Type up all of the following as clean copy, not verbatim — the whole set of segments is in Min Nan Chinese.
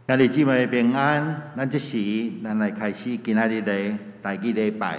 兄弟姊妹平安，咱這時，咱來開始今仔日的台語禮拜。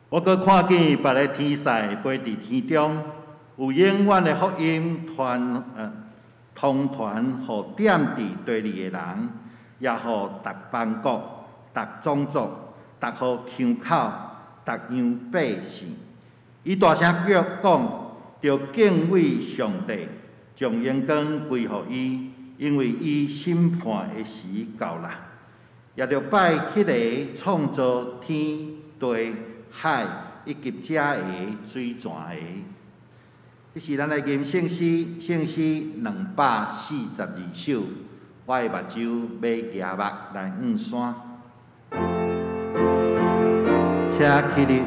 我閣看見別个天使飛佇天中，有永遠的福音傳通傳予踮佇地裡的人，也予逐邦國、逐種族、逐號腔口、逐樣百姓。伊大聲叫講：著敬畏上帝，將榮光歸予伊，因為伊審判的時到啦。也著拜彼个創造天地海以及遮的水泉的。這是咱來吟聖詩，聖詩242首。我的目睭欲舉目來向山，請起立。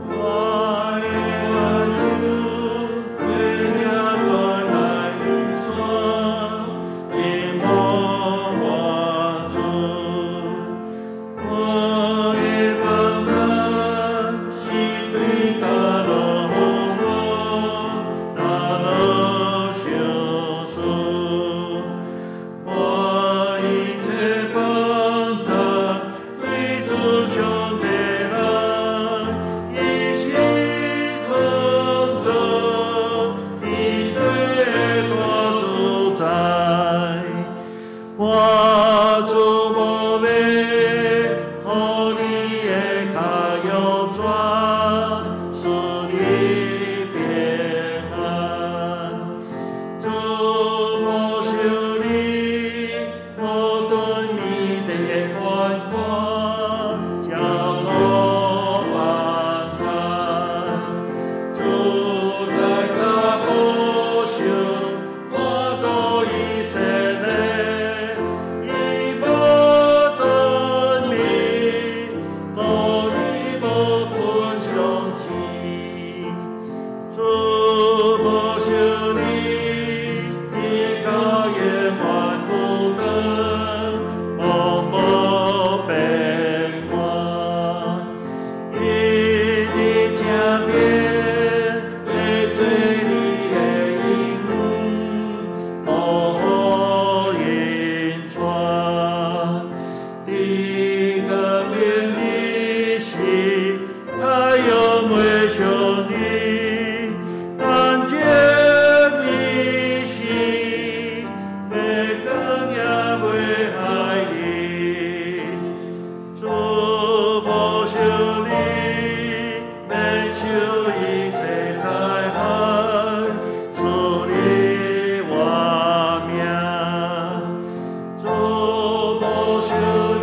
我的目睭。篇，欲做你的荫，无予𪜶带。伫光明日时，太陽袂傷你，但這暝時，月光也袂害你。主保守你，免受一切災害，賜你活命。主保守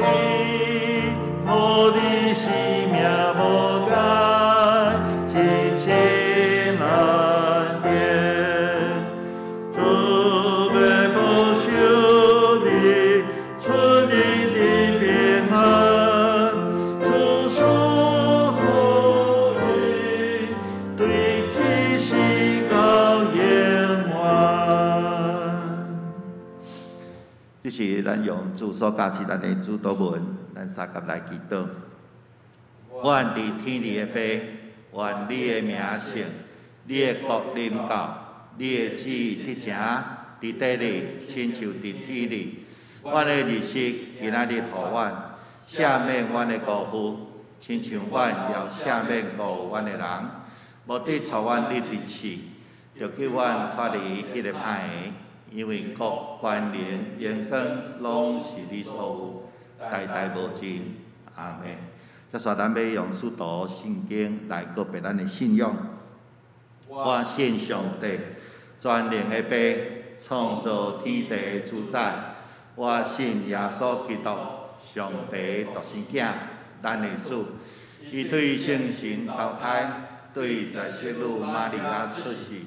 你，予你生命無礙，心心安定。主欲保守你，出入的平安，主賜福音，對這世到永遠。這是咱用主所教示咱的主禱文，咱相佮來祈禱。阮佇天裡的父，願你的名聖，你的國臨到，你的旨意得成，佇地裡親像佇天裡。阮的日食今仔日予阮，赦免阮的辜負，親像阮也赦免辜負阮的人。無得帶阮入佇試，著救阮脫離彼个歹的。因為國、權能、榮光，攏是你所有，代代無盡。阿們。這煞咱欲用使徒信經來告白咱的信仰。我信上帝，全能的父，創造天地的主宰。我信耶穌基督，上帝的獨生囝，咱的主。伊對聖神投胎，對在聖女瑪利亞出世，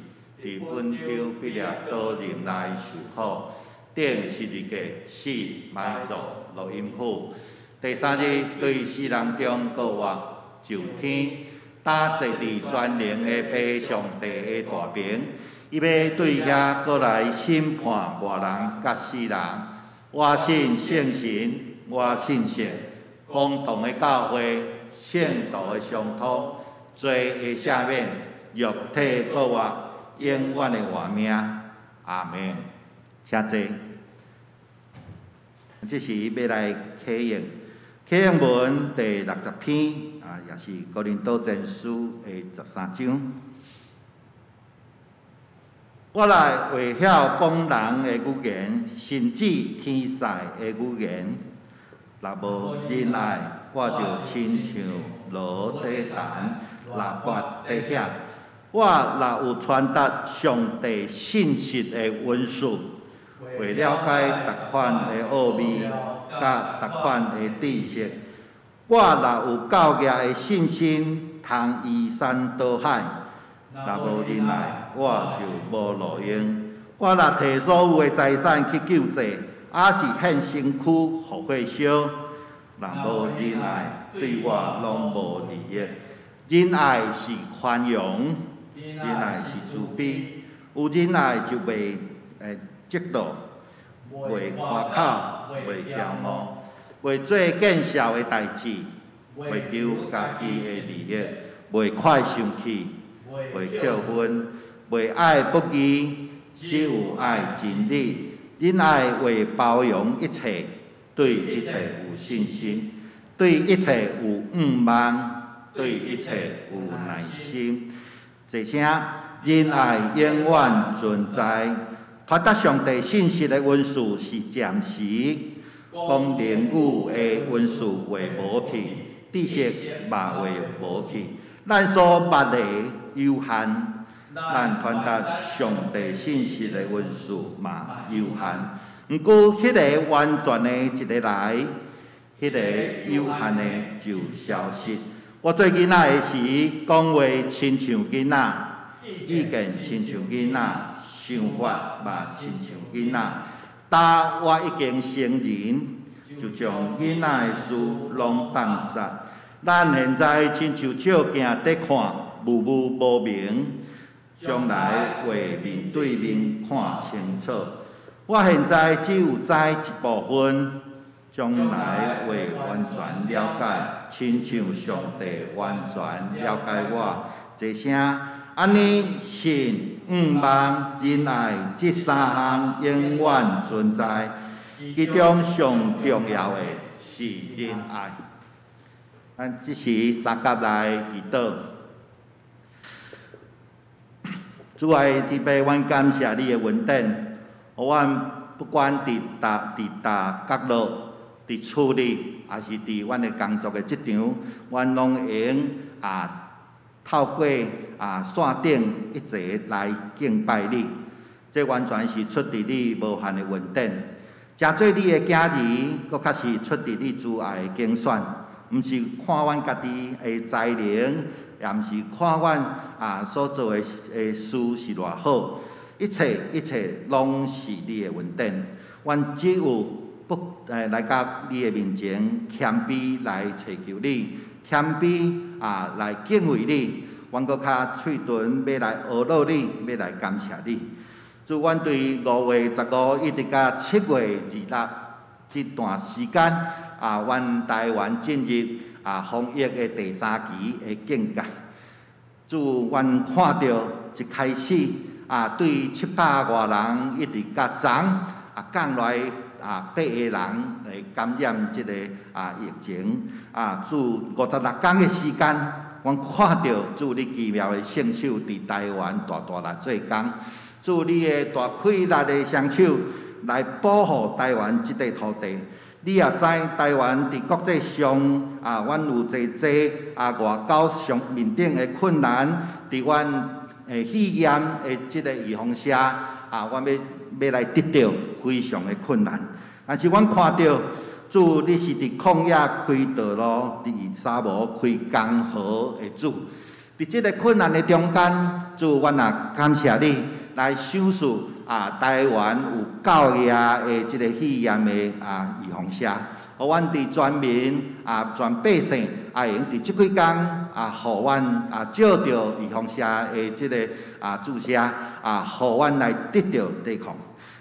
佇本丟彼拉多任內受苦，釘十字架，死埋葬，落陰府。第三日對死人中復活，上天，搭坐佇全能的父上帝的大爿。伊欲對遐閣來審判活人佮死人。我信聖神，我信聖公同的教會，聖徒的相通，罪的赦免，肉體復活，永遠的活命。阿們。請坐。這時欲來啟用啟用文第60篇啊，也是哥林多前書的13章。我若會曉講人的語言，甚至天使的語言，若無仁愛，我就親像鑼底彈、喇叭底響。我若有傳達上帝信息的恩賜，會了解逐款的奧秘，佮逐款的知識。我若有夠額的信心，通移山倒海，若無仁愛，我就無路用。我若提所有的財產去救濟，抑是獻身軀予火燒，若無仁愛，對我攏無利益。仁愛是寬容，仁愛是慈悲。有仁愛就袂會嫉妒，袂誇口，袂驕傲，袂做見笑的代誌，袂求家己的利益，袂快生氣，袂扣分，袂愛不義，只有愛真理。仁愛會包容一切，對一切有信心，對一切有向望，對一切有耐心。這聲仁愛永遠存在。傳達上帝信息的恩賜是暫時，講靈語的恩賜會無去，知識嘛會無去。咱所捌的有限，咱傳達上帝信息的恩賜嘛有限。毋過，彼个完全的一个來，彼个有限的就消失。我做囡仔的時，講話親像囡仔，意見親像囡仔，想法嘛親像囡仔。今我已經成人，就將囡仔的事攏放捒。咱現在親像照鏡佇看，霧霧無明；將來會面對面看清楚。我現在只有知一部分，將來會完全了解，親像上帝完全了解我。濟聲。按呢信、向望、仁愛這三項永遠存在，其中上重要的是仁愛。咱這時相佮來祈禱。主愛天父，阮感謝你的恩典，予阮不管佇佗佇佗角落，佇厝裡，抑是佇阮的工作的職場，阮攏會用透過線頂一齊來敬拜你。這完全是出佇你無限的恩典。成做你的囝兒，閣較是出佇你慈愛的揀選，毋是看阮家己的才能，也毋是看阮所做的事是偌好，一切一切攏是你的恩典。阮只有不來到你的面前，謙卑來尋求你，謙卑來敬畏你。阮閣較喙唇欲來阿樂你，欲來感謝你。主，阮對5月15一直到7月26這段時間，阮台灣進入防疫的第三期的境界。主，阮看著一開始對700外人一直到昨降落來八個人來感染這個疫情。主，56工的時間，阮看著主你奇妙的聖手佇台灣大大來做工。主你的大氣力的雙手來保護台灣這塊土地。你也知台灣佇國際上，阮有濟濟外交上面頂的困難，佇阮的肺炎的這个預防射，阮欲來得著非常的困難。但是阮看著主，你是佇曠野開道路，佇沙漠開江河的主。佇這个困難的中間，主，阮也感謝你來賞賜台灣有夠額的這个肺炎的預防射，予阮佇全民全百姓會用佇這幾工予阮借著預防射的這个注射予阮來得著抵抗。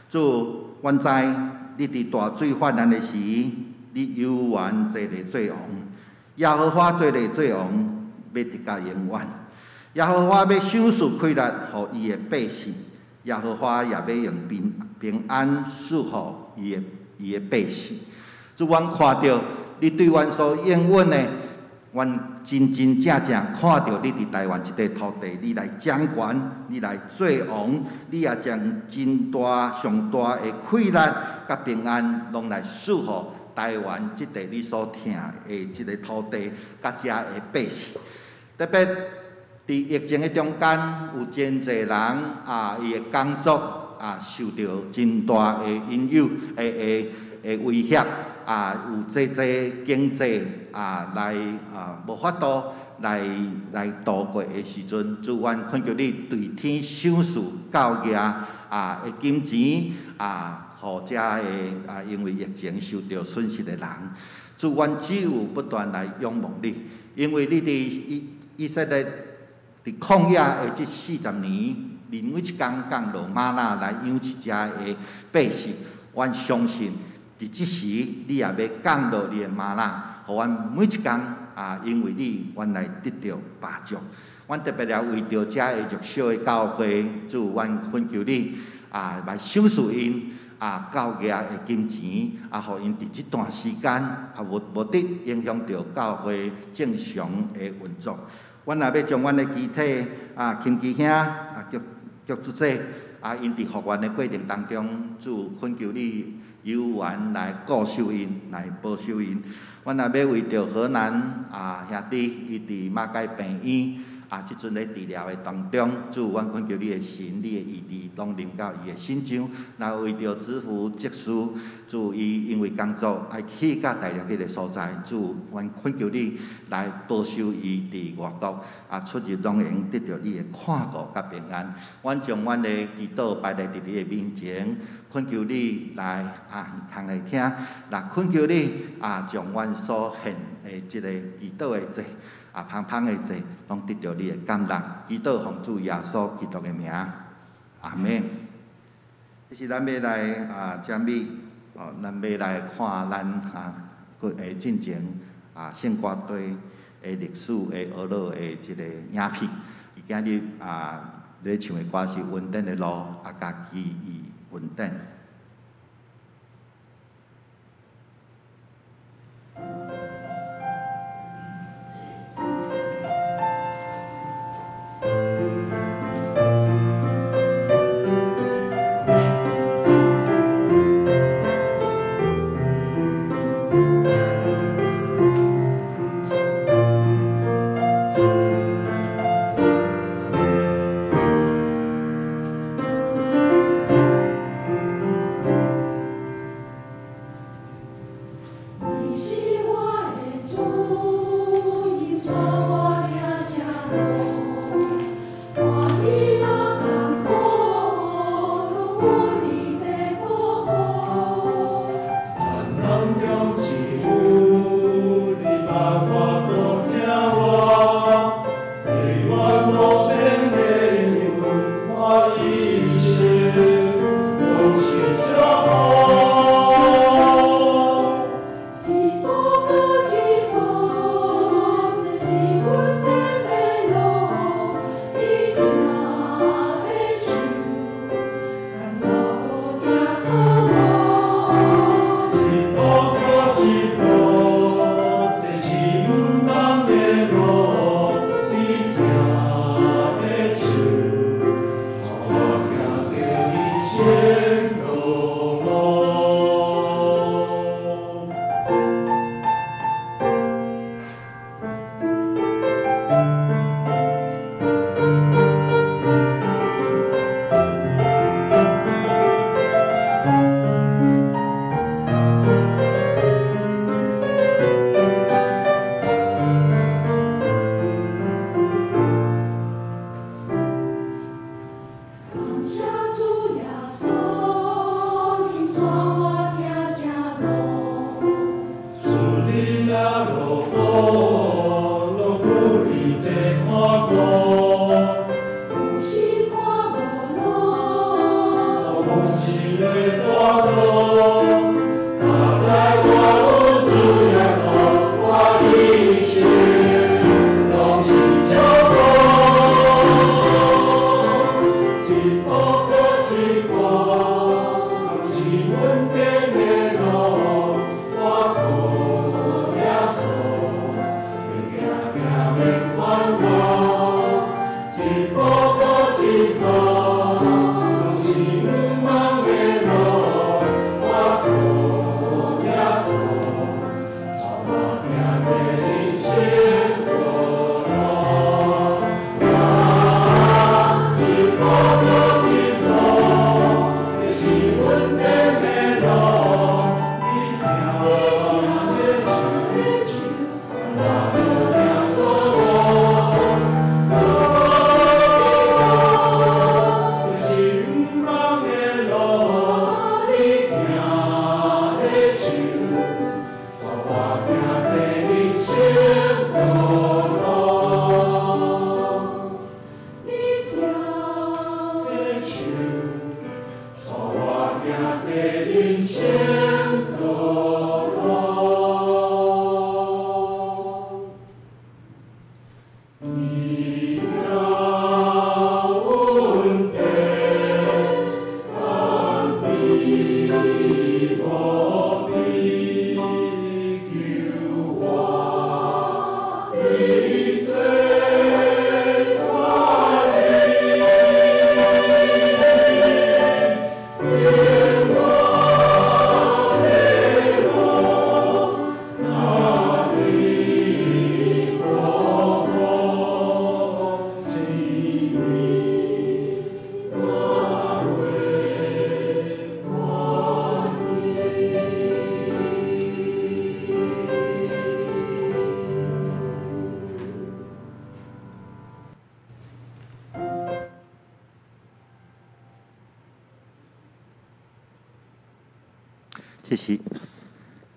主，阮知你佇大水泛濫的時，你猶原坐咧做王，耶和華坐咧做王，欲直到永遠。耶和華欲賞賜氣力予伊的百姓，耶和華也欲用平平安賜予伊的百姓。主，阮看著你對阮所應允的，阮真真正正看著你佇台灣這塊土地，你來掌權，你來做王，你也將真大上大的氣力佮平安，攏來賜予台灣這塊你所疼的這个土地，佮遮的百姓。特別佇疫情的中間，有真濟人伊的工作受著真大的影響，的威脅，有濟濟經濟來無法度來度過的時陣，主，阮懇求你對天賞賜夠額的金錢，予遮的因為疫情受著損失的人，主，阮只有不斷來仰望你，因為你佇以色列佇曠野的這40年，你每一工降落嗎哪來養育遮的百姓，阮相信佇這時你也欲降落你的嗎哪，予阮每一工因為你，阮來得著飽足。阮特別來為著遮的弱小的教會，主，阮懇求你來賞賜𪜶夠額的金錢，予𪜶佇這段時間無得影響著教會正常的運作。阮也欲將阮的肢體親弟兄菊菊主姐𪜶佇復原的過程當中，主懇求你猶原來顧守𪜶，來保守𪜶。阮也欲為著河南兄弟，伊佇馬偕病院這陣咧治療的當中，主，阮懇求你的神，你的醫治，攏臨到伊的身上。若為著子父執事，主伊因為工作愛去到大陸彼个所在，主，阮懇求你來保守伊佇外國出入攏會用得著你的看顧佮平安。阮將阮的祈禱擺佇你的面前，懇求你來通來聽，來懇求你將阮所獻的這个祈禱的祭，芳芳的祭，攏得著你的感恩。祈禱奉主耶穌基督的名，阿們。這是咱欲來讚美，哦，咱欲來看咱過的進前聖歌隊的歷史的學樂的這个影片。今日啊，咧唱的歌是《恩典的路》，啊，佮奇異恩典。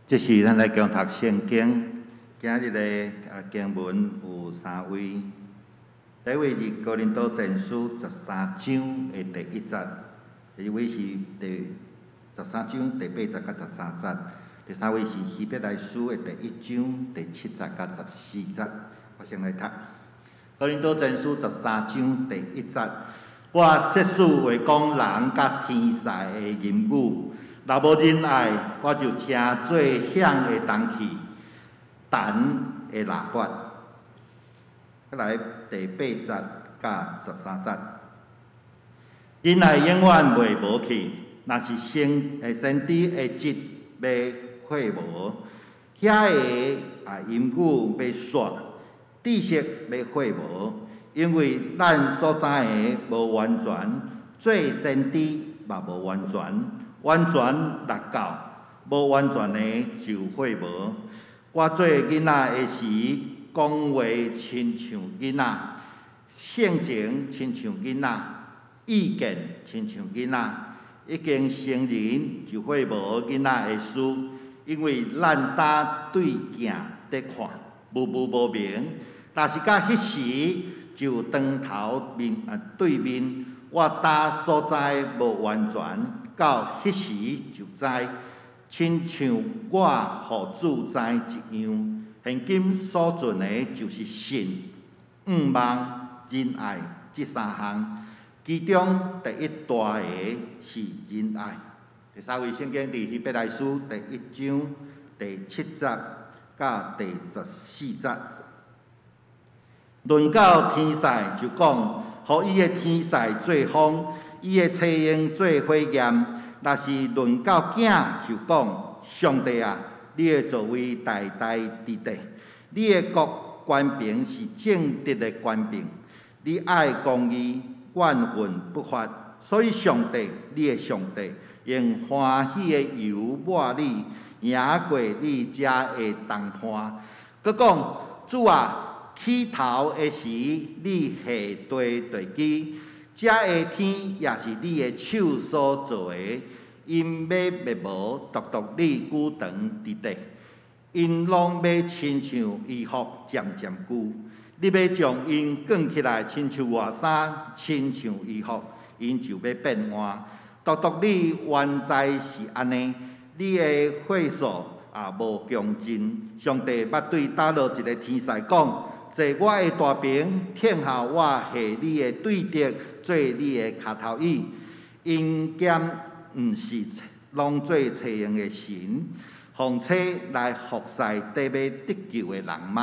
這是咱來共讀聖經，今日的經文有三位。第一位是哥林多前書十三章的第一節，第二位是第13章第八節佮13節，第三位是希伯來書的第一章第七節佮14節。我先來讀。哥林多前書13章第1節，我設使會講人佮天使的言語，若無仁愛，我就成做響的銅器，彈的喇叭。再來第8節佮13節，仁愛永遠袂無去，若是先知的職欲廢無，曉的言語欲煞，知識欲廢無，因為咱所知的無完全，做先知嘛無完全，完全若到，無完全的就廢無。我做囡仔的時，講話親像囡仔，性情親像囡仔，意見親像囡仔，已經成人就廢無囡仔的事，因為咱焦對鏡佇看，模糊無明。若是到彼時，就當頭面對面，我焦所知無完全，到彼時就知，親像我予主知一樣。現今所存的，就是信、向望、仁愛這三項，其中第一大的是仁愛。第三位聖經佇希伯來書第1章第7節佮第14節。論到天使就講，予伊的天使做風，伊的差役做火焰。若是論到囝，就講，上帝啊，你的座位代代佇佇，你的國權柄是正直的權柄，你愛公義，怨恨不法，所以上帝，你的上帝，用歡喜的油抹你，贏過你遮的同伴。閣講，主啊，起頭的時，你下地地基，遮的天也是你的手所造的，𪜶欲滅無，獨獨你久長佇佇。𪜶攏欲親像衣服漸漸舊，你欲將𪜶捲起來，親像外衫，親像衣服，𪜶就欲變換。獨獨你原在是按呢，你的歲數也無窮盡。上帝捌對佗落一个天使講：坐我的大爿，聽候我下你的對敵做你的跤頭椅。𪜶敢毋是攏做差役的神，奉差來服侍得欲得救的人嗎？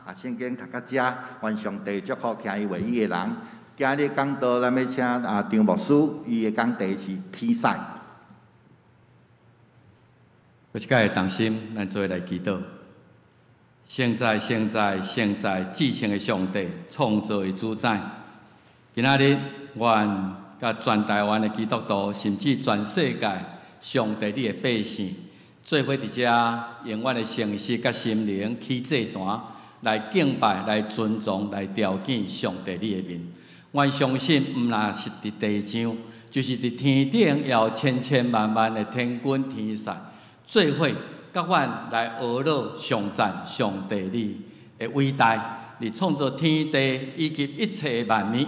啊，聖經讀到遮，願上帝祝福聽伊話語的人。今日講道，咱欲請張牧師，伊的講題是天使。閣一擺同心，咱做伙來祈禱。聖在、聖在、聖在，至聖的上帝，創造的主宰。今仔日，阮佮全台灣的基督徒，甚至全世界，上帝你的百姓，做伙佇遮，用阮的誠實佮心靈起祭壇，來敬拜、來尊崇、來朝見上帝你的面。阮相信，毋但是佇地上，就是佇天頂，也有千千萬萬的天軍天使，做伙佮阮來呵咾頌讚上帝你的偉大，你創造天地以及一切的萬物，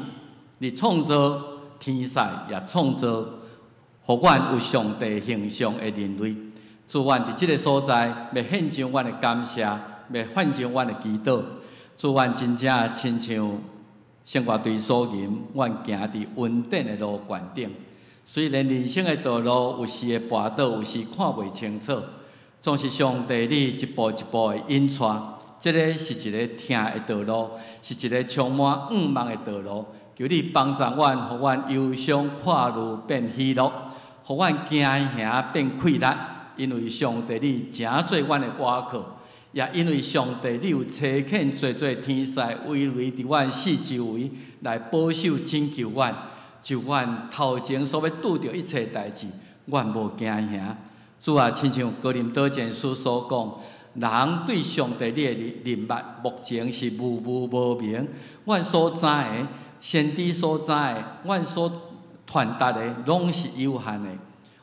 你創造天使，也創造予阮有上帝形象的人類。主，阮佇這个所在，欲獻上阮的感謝，欲獻上阮的祈禱。主，阮真正親像聖歌隊所吟，阮行佇恩典的路懸頂。雖然人生的道路有時會跋倒，有時看袂清楚，總是上帝你一步一步的引帶。這个是一个疼的道路，是一个充滿向望的道路。求你幫助阮，予阮憂傷看愈變喜樂，予阮驚嚇變氣力。因為上帝你成做阮的倚靠，也因為上帝你有差遣濟濟天使圍圍佇阮四周圍來保守拯救阮，就阮頭前所欲拄著一切代誌，阮無驚嚇。主啊，親像哥林多前書所講，人對上帝你的認捌，目前是模糊無明。阮所知的，先知所知的，阮所傳達的，攏是有限的。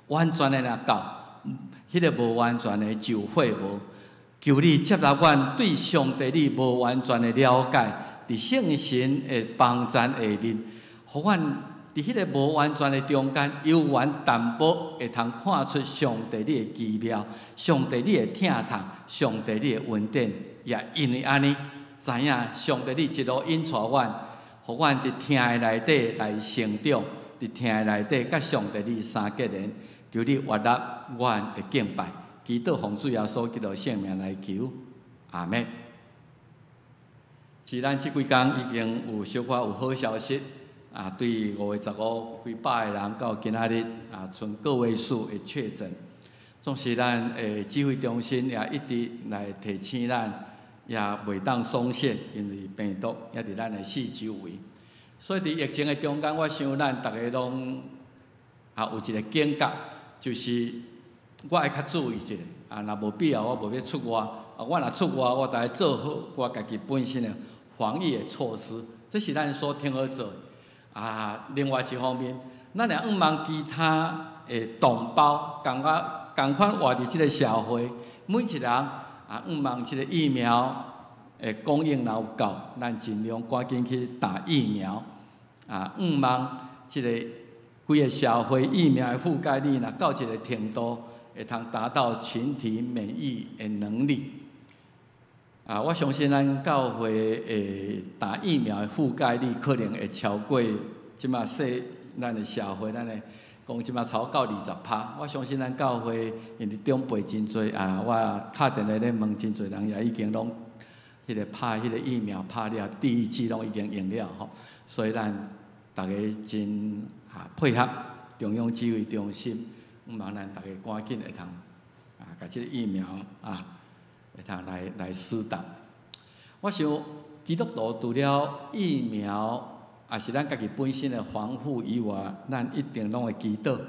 完全的若到，彼个無完全的就廢無。求你接納阮對上帝你無完全的了解，佇聖神的幫贊下面，予阮佇彼个無完全的中間，猶原淡薄會通看出上帝你的奇妙，上帝你的疼痛，上帝你的恩典，也因為按呢，知影上帝你一路引帶阮，予阮佇疼的內底來成長，佇疼的內底佮上帝你相結連，求你悅納阮的敬拜，祈禱奉主耶穌基督聖名來求，阿們。是咱這幾工已經有小可有好消息，啊，對5月15幾百個人到今仔日啊，賰個位數的確診。總是咱的指揮中心也一直來提醒咱，也袂當鬆懈，因為病毒猶佇咱的四周圍。所以佇疫情的中間，我想咱逐个攏啊有一個警覺，就是我愛較注意一下。啊，若無必要，我無欲出外。啊，我若出外，我著愛做好我家己本身的防疫的措施，這是咱所聽好做的。啊，另外一方面，咱也向望其他的同胞，仝款仝款活佇這个社會，每一人啊，向望這个疫苗的供應若有夠，咱盡量趕緊去打疫苗。啊，向望這个規个社會疫苗的覆蓋率若到一个程度，會通達到群體免疫的能力。啊，我相信咱教會的打疫苗的覆蓋率可能會超過這馬說咱的社會，咱的講這馬超過20%。我相信咱教會因為長輩真濟啊，我敲電話咧問真濟人也已經攏彼个拍彼个疫苗拍了，第一劑攏已經用了吼，所以咱逐家真啊配合中央指揮中心，向望咱逐家趕緊會通啊，共這个疫苗啊。會通來來施打。我想基督徒除了疫苗，也是咱家己本身的防護以外，咱一定攏會祈禱，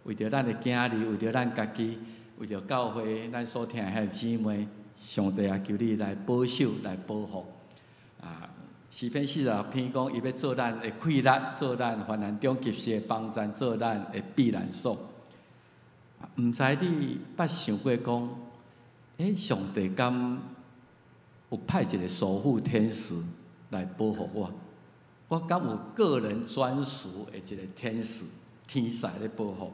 為著咱的囝兒，為著咱家己，為著教會，咱所疼的彼个姊妹，上帝啊，求你來保守、來保護。啊，詩篇46篇講，伊欲做咱的氣力，做咱患難中及時的幫贊，做咱的避難所。毋知你捌想過講？欸，上帝敢有派一個守護天使來保護我？我敢有個人專屬的一個天使天使咧保護？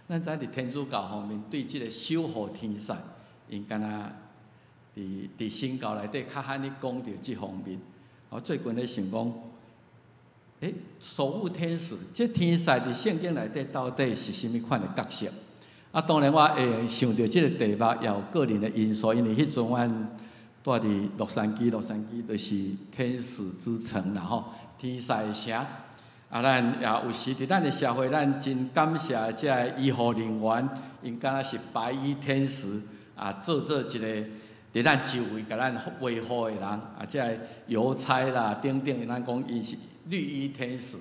咱知佇天主教方面對這個守護天使，𪜶敢若佇佇神教內底較罕咧講著這方面。我最近咧想講，欸，守護天使，這天使佇聖經內底到底是啥物款的角色？啊，當然我會想著這個題目，也有個人的因素，因為彼陣阮蹛佇洛杉磯，洛杉磯就是天使之城啦吼，天使的城。啊，咱也有時佇咱的社會，咱真感謝這个醫護人員，𪜶敢若是白衣天使，啊，做做一个佇咱周圍共咱維護的人，啊，這个郵差啦等等，咱講𪜶是綠衣天使。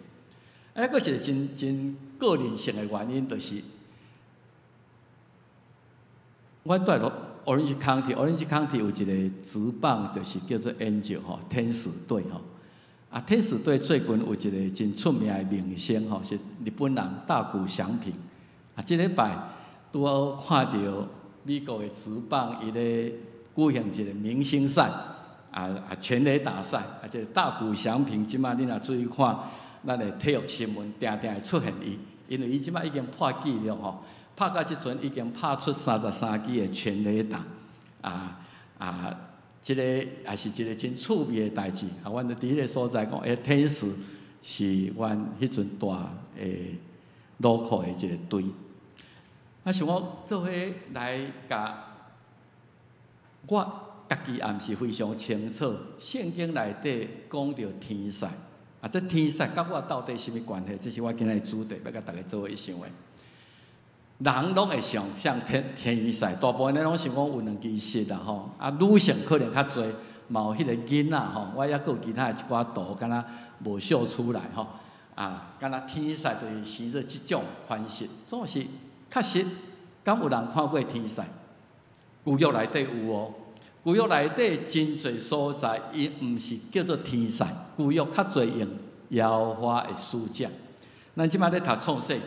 啊，閣一個真真個人性的原因，就是。阮蹛佇 Orange County，Orange County 有一个職棒，就是叫做 Angel 吼，天使隊吼。啊，天使隊最近有一个真出名的明星吼，是日本人大谷翔平。啊，這禮拜拄好看著美國的職棒伊咧舉行一个明星賽，啊啊全壘打賽，啊，這个大谷翔平這馬你若注意看，咱的體育新聞定定會出現伊，因為伊這馬已經破紀錄吼。拍到這陣已經拍出33支的全壘打，啊啊！這个也是一个真趣味的代誌。啊，阮就佇彼个所在講，欸，天使是阮彼陣蹛的 local 的一个隊。啊，想我做伙來共我家己也毋是非常清楚，聖經內底講著天使，啊，這天使佮我到底啥物關係？這是我今仔日主題，欲共大家做伙想的。人攏會想像天天使，大部分人攏想講有兩支翼啦吼，啊女性可能較濟，嘛有彼个囡仔吼，我猶閣有其他的一寡圖，敢若無秀出來吼，啊，敢若天使就是生做這種款式，總是確實，敢有人看過天使？舊約內底有哦，舊約內底真濟所在，伊毋是叫做天使，舊約較濟用耶和華的使者。咱這擺咧讀創世記。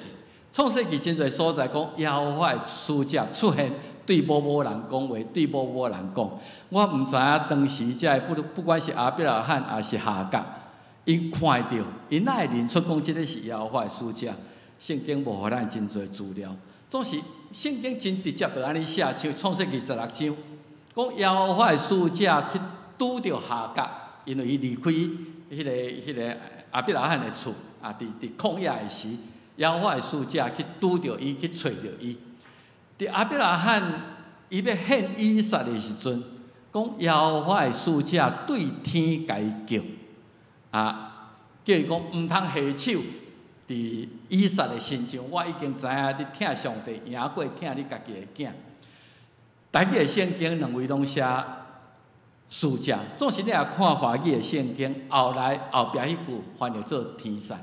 創世記真濟所在講，耶和華的使者出現，對某某人講話，對某某人講。我毋知影當時這个不不管是亞伯拉罕抑是夏甲，𪜶看著，𪜶哪會認出講這个是耶和華的使者？聖經無予咱真濟資料，總是聖經真直接就按呢寫，像創世記十六章，講耶和華的使者去拄著夏甲，因為伊離開彼個亞伯拉罕的厝，啊，佇曠野的時，耶和華的使者去拄著伊，去揣著伊。佇亞伯拉罕伊欲獻以撒的時陣，講耶和華的使者對天共伊叫，啊，叫伊講毋通下手佇以撒的身上。我已經知影你疼上帝贏過疼你家己的囝。台語的聖經兩位攏寫使者，總是你若看華語的聖經，後來後壁彼句翻譯做天使。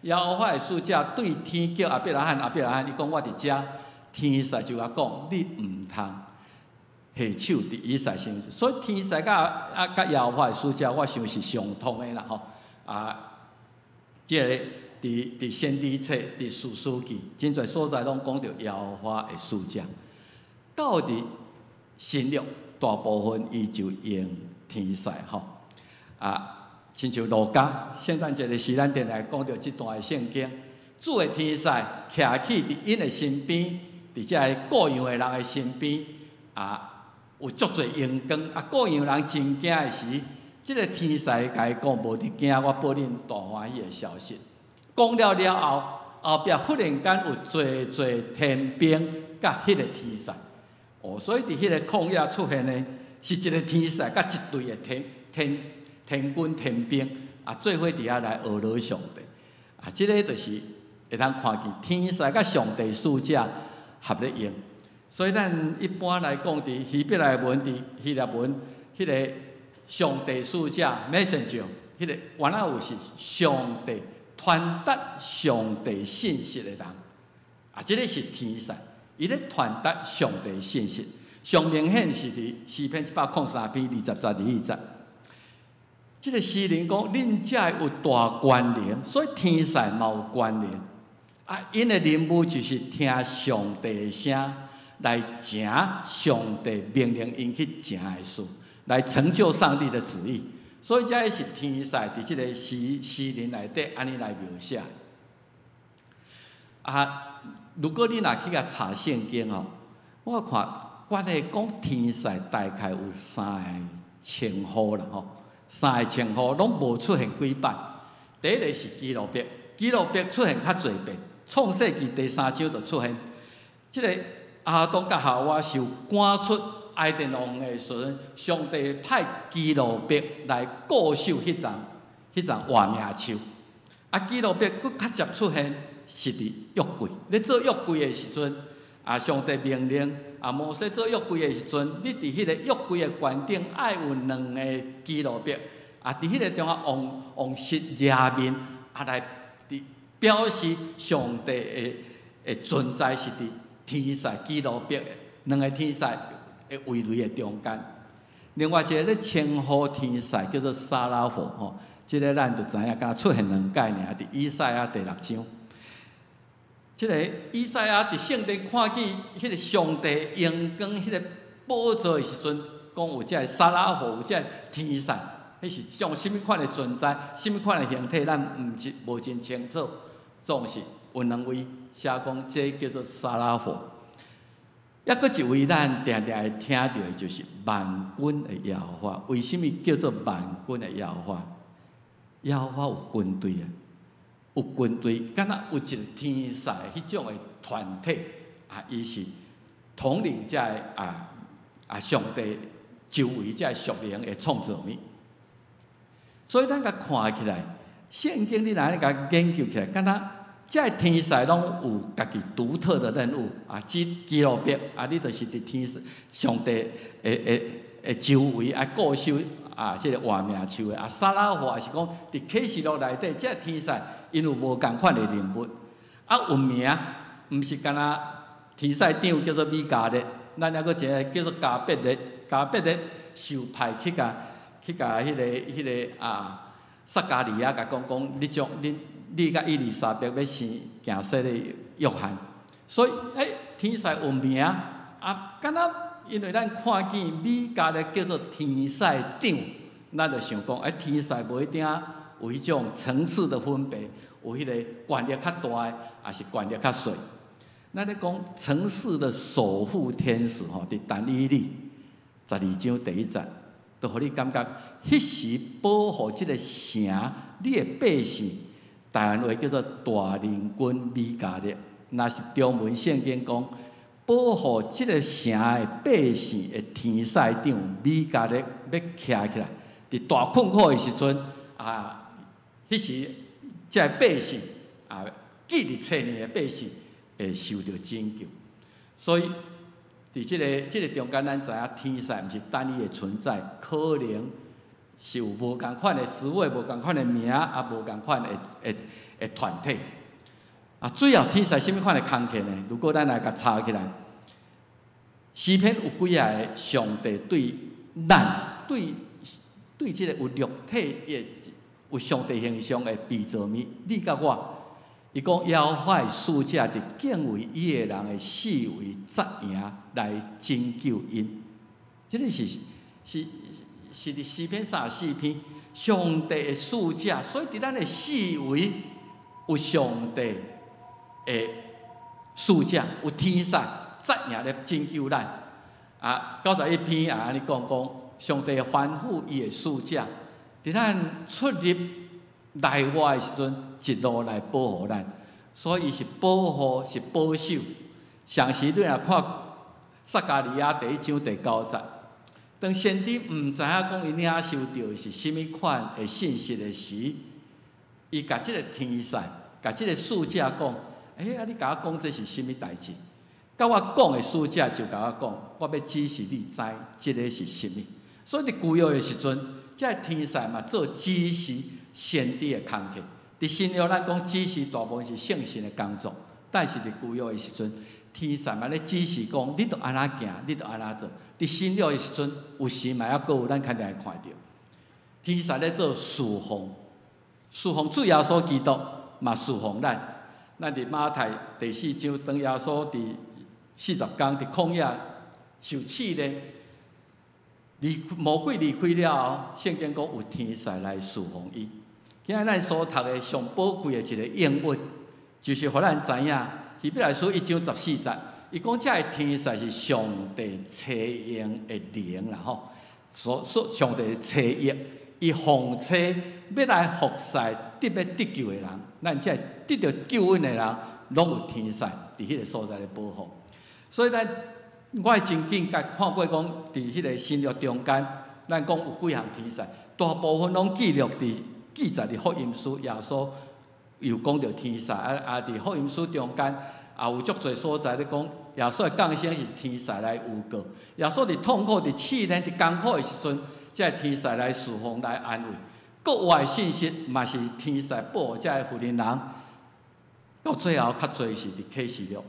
耶和華的使者對天叫亞伯拉罕，亞伯拉罕，伊講我佇遮，天使就共講，你毋通下手佇以撒身上。所以天使佮啊佮耶和華的使者，我想是相通的啦吼。啊，這个佇先知冊、佇士師記，真濟所在攏講著耶和華的使者。到佇新約大部分伊就用天使吼。啊，親像路加聖誕節的時，咱定來講著這段的聖經，主的天使徛起佇𪜶的身邊，佇這个顧羊的人的身邊，啊，有足濟榮光。啊，顧羊人真驚的時，這个天使共伊講：無得驚，我報恁大歡喜的消息。講了了後，後壁忽然間有濟濟天兵佮彼个天使。哦，所以佇彼个曠野出現的是一个天使佮一隊的天軍天兵啊，做伙佇遐來呵咾上帝。啊，這个就是會當看見天使佮上帝使者合咧用。所以咱一般來講，佇希伯來文、佇希臘文，彼个上帝使者 messenger，彼个原來有是上帝傳達上帝信息的人。啊，這个是天使，伊咧傳達上帝信息。上明顯是佇詩篇103篇20節21節。這个詩人講，恁遮有大權能，所以天使嘛有權能。啊，𪜶的任務就是聽上帝的聲，來成上帝命令𪜶去成的事，來成就上帝的旨意。所以這个是天使佇這个詩人內底按呢來描寫。啊，如果你若去共查聖經吼，我看關於講天使大概有三个稱呼啦吼，三個稱呼攏無出現幾擺。第一个是基路伯，基路伯出現較濟遍，創世記第三章就出現。這个亞當佮夏娃受趕出伊甸園的時陣，上帝派基路伯來固守彼叢活命樹。啊，基路伯閣較捷出現是佇約櫃，咧做約櫃的時陣，啊，上帝命令啊，摩西做約櫃的時陣，你佇彼个約櫃的懸頂愛有兩個基路伯，啊，佇彼个中間用爍掠面，啊來佇表示上帝的存在是佇天使基路伯兩个天使的圍籬的中間。另外一个咧稱呼天使叫做撒拉弗吼，這个咱就知影，敢若出現兩擺爾，佇以賽亞第六章。這个以賽亞佇聖殿看見彼个上帝榮光，彼个寶座的時陣，講有這个撒拉弗，有這个天使，彼是一種啥物款的存在，啥物款的形體，咱毋是無真清楚。總是有兩位寫講，這叫做撒拉弗。抑閣一位咱定定會聽著的，就是萬軍的耶和華。為啥物叫做萬軍的耶和華？耶和華有軍隊啊！有軍隊，敢若有一个天使彼種的團體啊，伊是統領這个上帝周圍這个屬靈的創造物。所以咱共看起來，聖經你若按呢共研究起來，敢若這个天使攏有家己獨特的任務啊，基路伯啊，你就是佇天使上帝的周圍愛固守啊，這个活命樹的啊，撒拉弗也是講佇啟示錄內底，這个天使𪜶有無仝款的任務啊，有名，毋是干焦天使長叫做米迦勒，咱猶閣一个叫做加百列，加百列受派去共彼个啊撒迦利亞共講講，你將恁你佮伊麗莎白欲生行洗禮約翰，所以天使有名啊，敢若因為咱看見米迦勒叫做天使長，咱就想講，天使無一定有彼種層次的分別，有彼個權力較大的，抑是權力較細。咱咧講城市的守護天使吼，佇但以理12章第1節，就予你感覺，彼時保護這个城，你的百姓，台灣話叫做大靈軍米迦勒。若是中文聖經講，保護這个城的百姓的天使長米迦勒欲徛起來，佇大困苦的時陣啊，彼時這个百姓啊，記佇冊內的百姓會受著拯救。所以，佇這个中間，咱知影天使毋是單一的存在，可能是有無仝款的職位、無仝款的名，啊，無仝款的團體。啊，最後天使啥物款的工課呢？如果咱來共查起來，詩篇有幾仔个上帝對咱對對這个有肉體的有上帝形象的被造物，你佮我，伊講耶和華的使者佇敬畏伊的人的四圍紮營來拯救𪜶。這个是佇詩篇34篇，上帝的使者，所以佇咱的四圍有上帝的使者，有天使紮營咧拯救咱。啊，91篇也按呢講講，上帝吩咐伊的使者，佇咱出入內外的時陣，一路來保護咱。所以伊是保護，是保守。上時你若看撒迦利亞第一章第九節，當先知毋知影講伊領受著的是啥物款的信息的時，伊共這个天使，共這个使者講：欸，啊，你共我講這是啥物代誌？佮我講的使者就共我講，我欲指示你知這个是啥物。所以佇舊約的時陣，這个天使嘛做指示先知的工課。佇新約咱講指示大部分是聖神的工作，但是佇舊約的時陣，天使嘛咧指示講，你著按怎行，你著按怎做。佇新約的時陣，有時嘛猶閣有咱肯定會看著，天使咧做侍奉，侍奉主耶穌基督，嘛侍奉咱。咱佇馬太第四章，當耶穌佇40工佇曠野受試煉，離魔鬼離開了後，聖經講有天使來侍奉伊。今仔咱所讀的上寶貴的一個應允，就是予咱知影，希伯來書一章十四節，伊講這个天使是上帝差用的靈啦吼，所所上帝差役，伊奉差欲來服侍得欲得救的人，咱這得著救恩的人，攏有天使佇彼个所在咧保護。所以咱我真緊共看過講，佇彼个新約中間，咱講有幾項天使，大部分攏記錄佇記載佇福音書，耶穌有講著天使，啊啊！佇福音書中間也有足濟所在咧講，耶穌的降生是天使來預告，耶穌佇痛苦、佇試煉、佇艱苦的時陣，這个天使來侍奉、來安慰。國外信息嘛是天使報予這个婦人人，到最後較濟是佇啟示錄，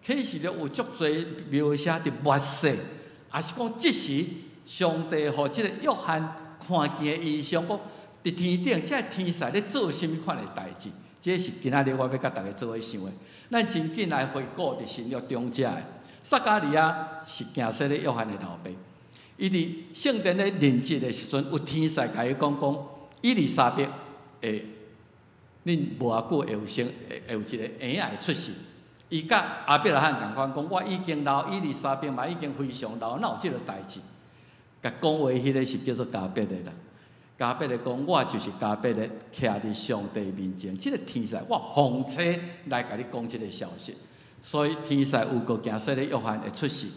啟示錄有足濟描寫佇末世，也是講這時上帝予這个約翰看見的異象，講佇天頂這个天使咧做啥物款的代誌？這是今仔日我欲佮大家做伙想的。咱真緊來回顧佇新約中遮的撒迦利亞是行洗禮約翰的老爸，伊佇聖殿咧認職的時陣，有天使共伊講講，伊麗莎白會，恁無偌久會有生，會有一个嬰仔會出世。伊佮亞伯拉罕仝款講，我已經老，伊麗莎白嘛已經非常老，哪有這个代誌？共講話彼个是叫做加百列啦。加百列講，我就是加百列，徛佇上帝面前。這个天使，我奉差來共你講這个消息。所以天使預告行洗禮約翰會出世，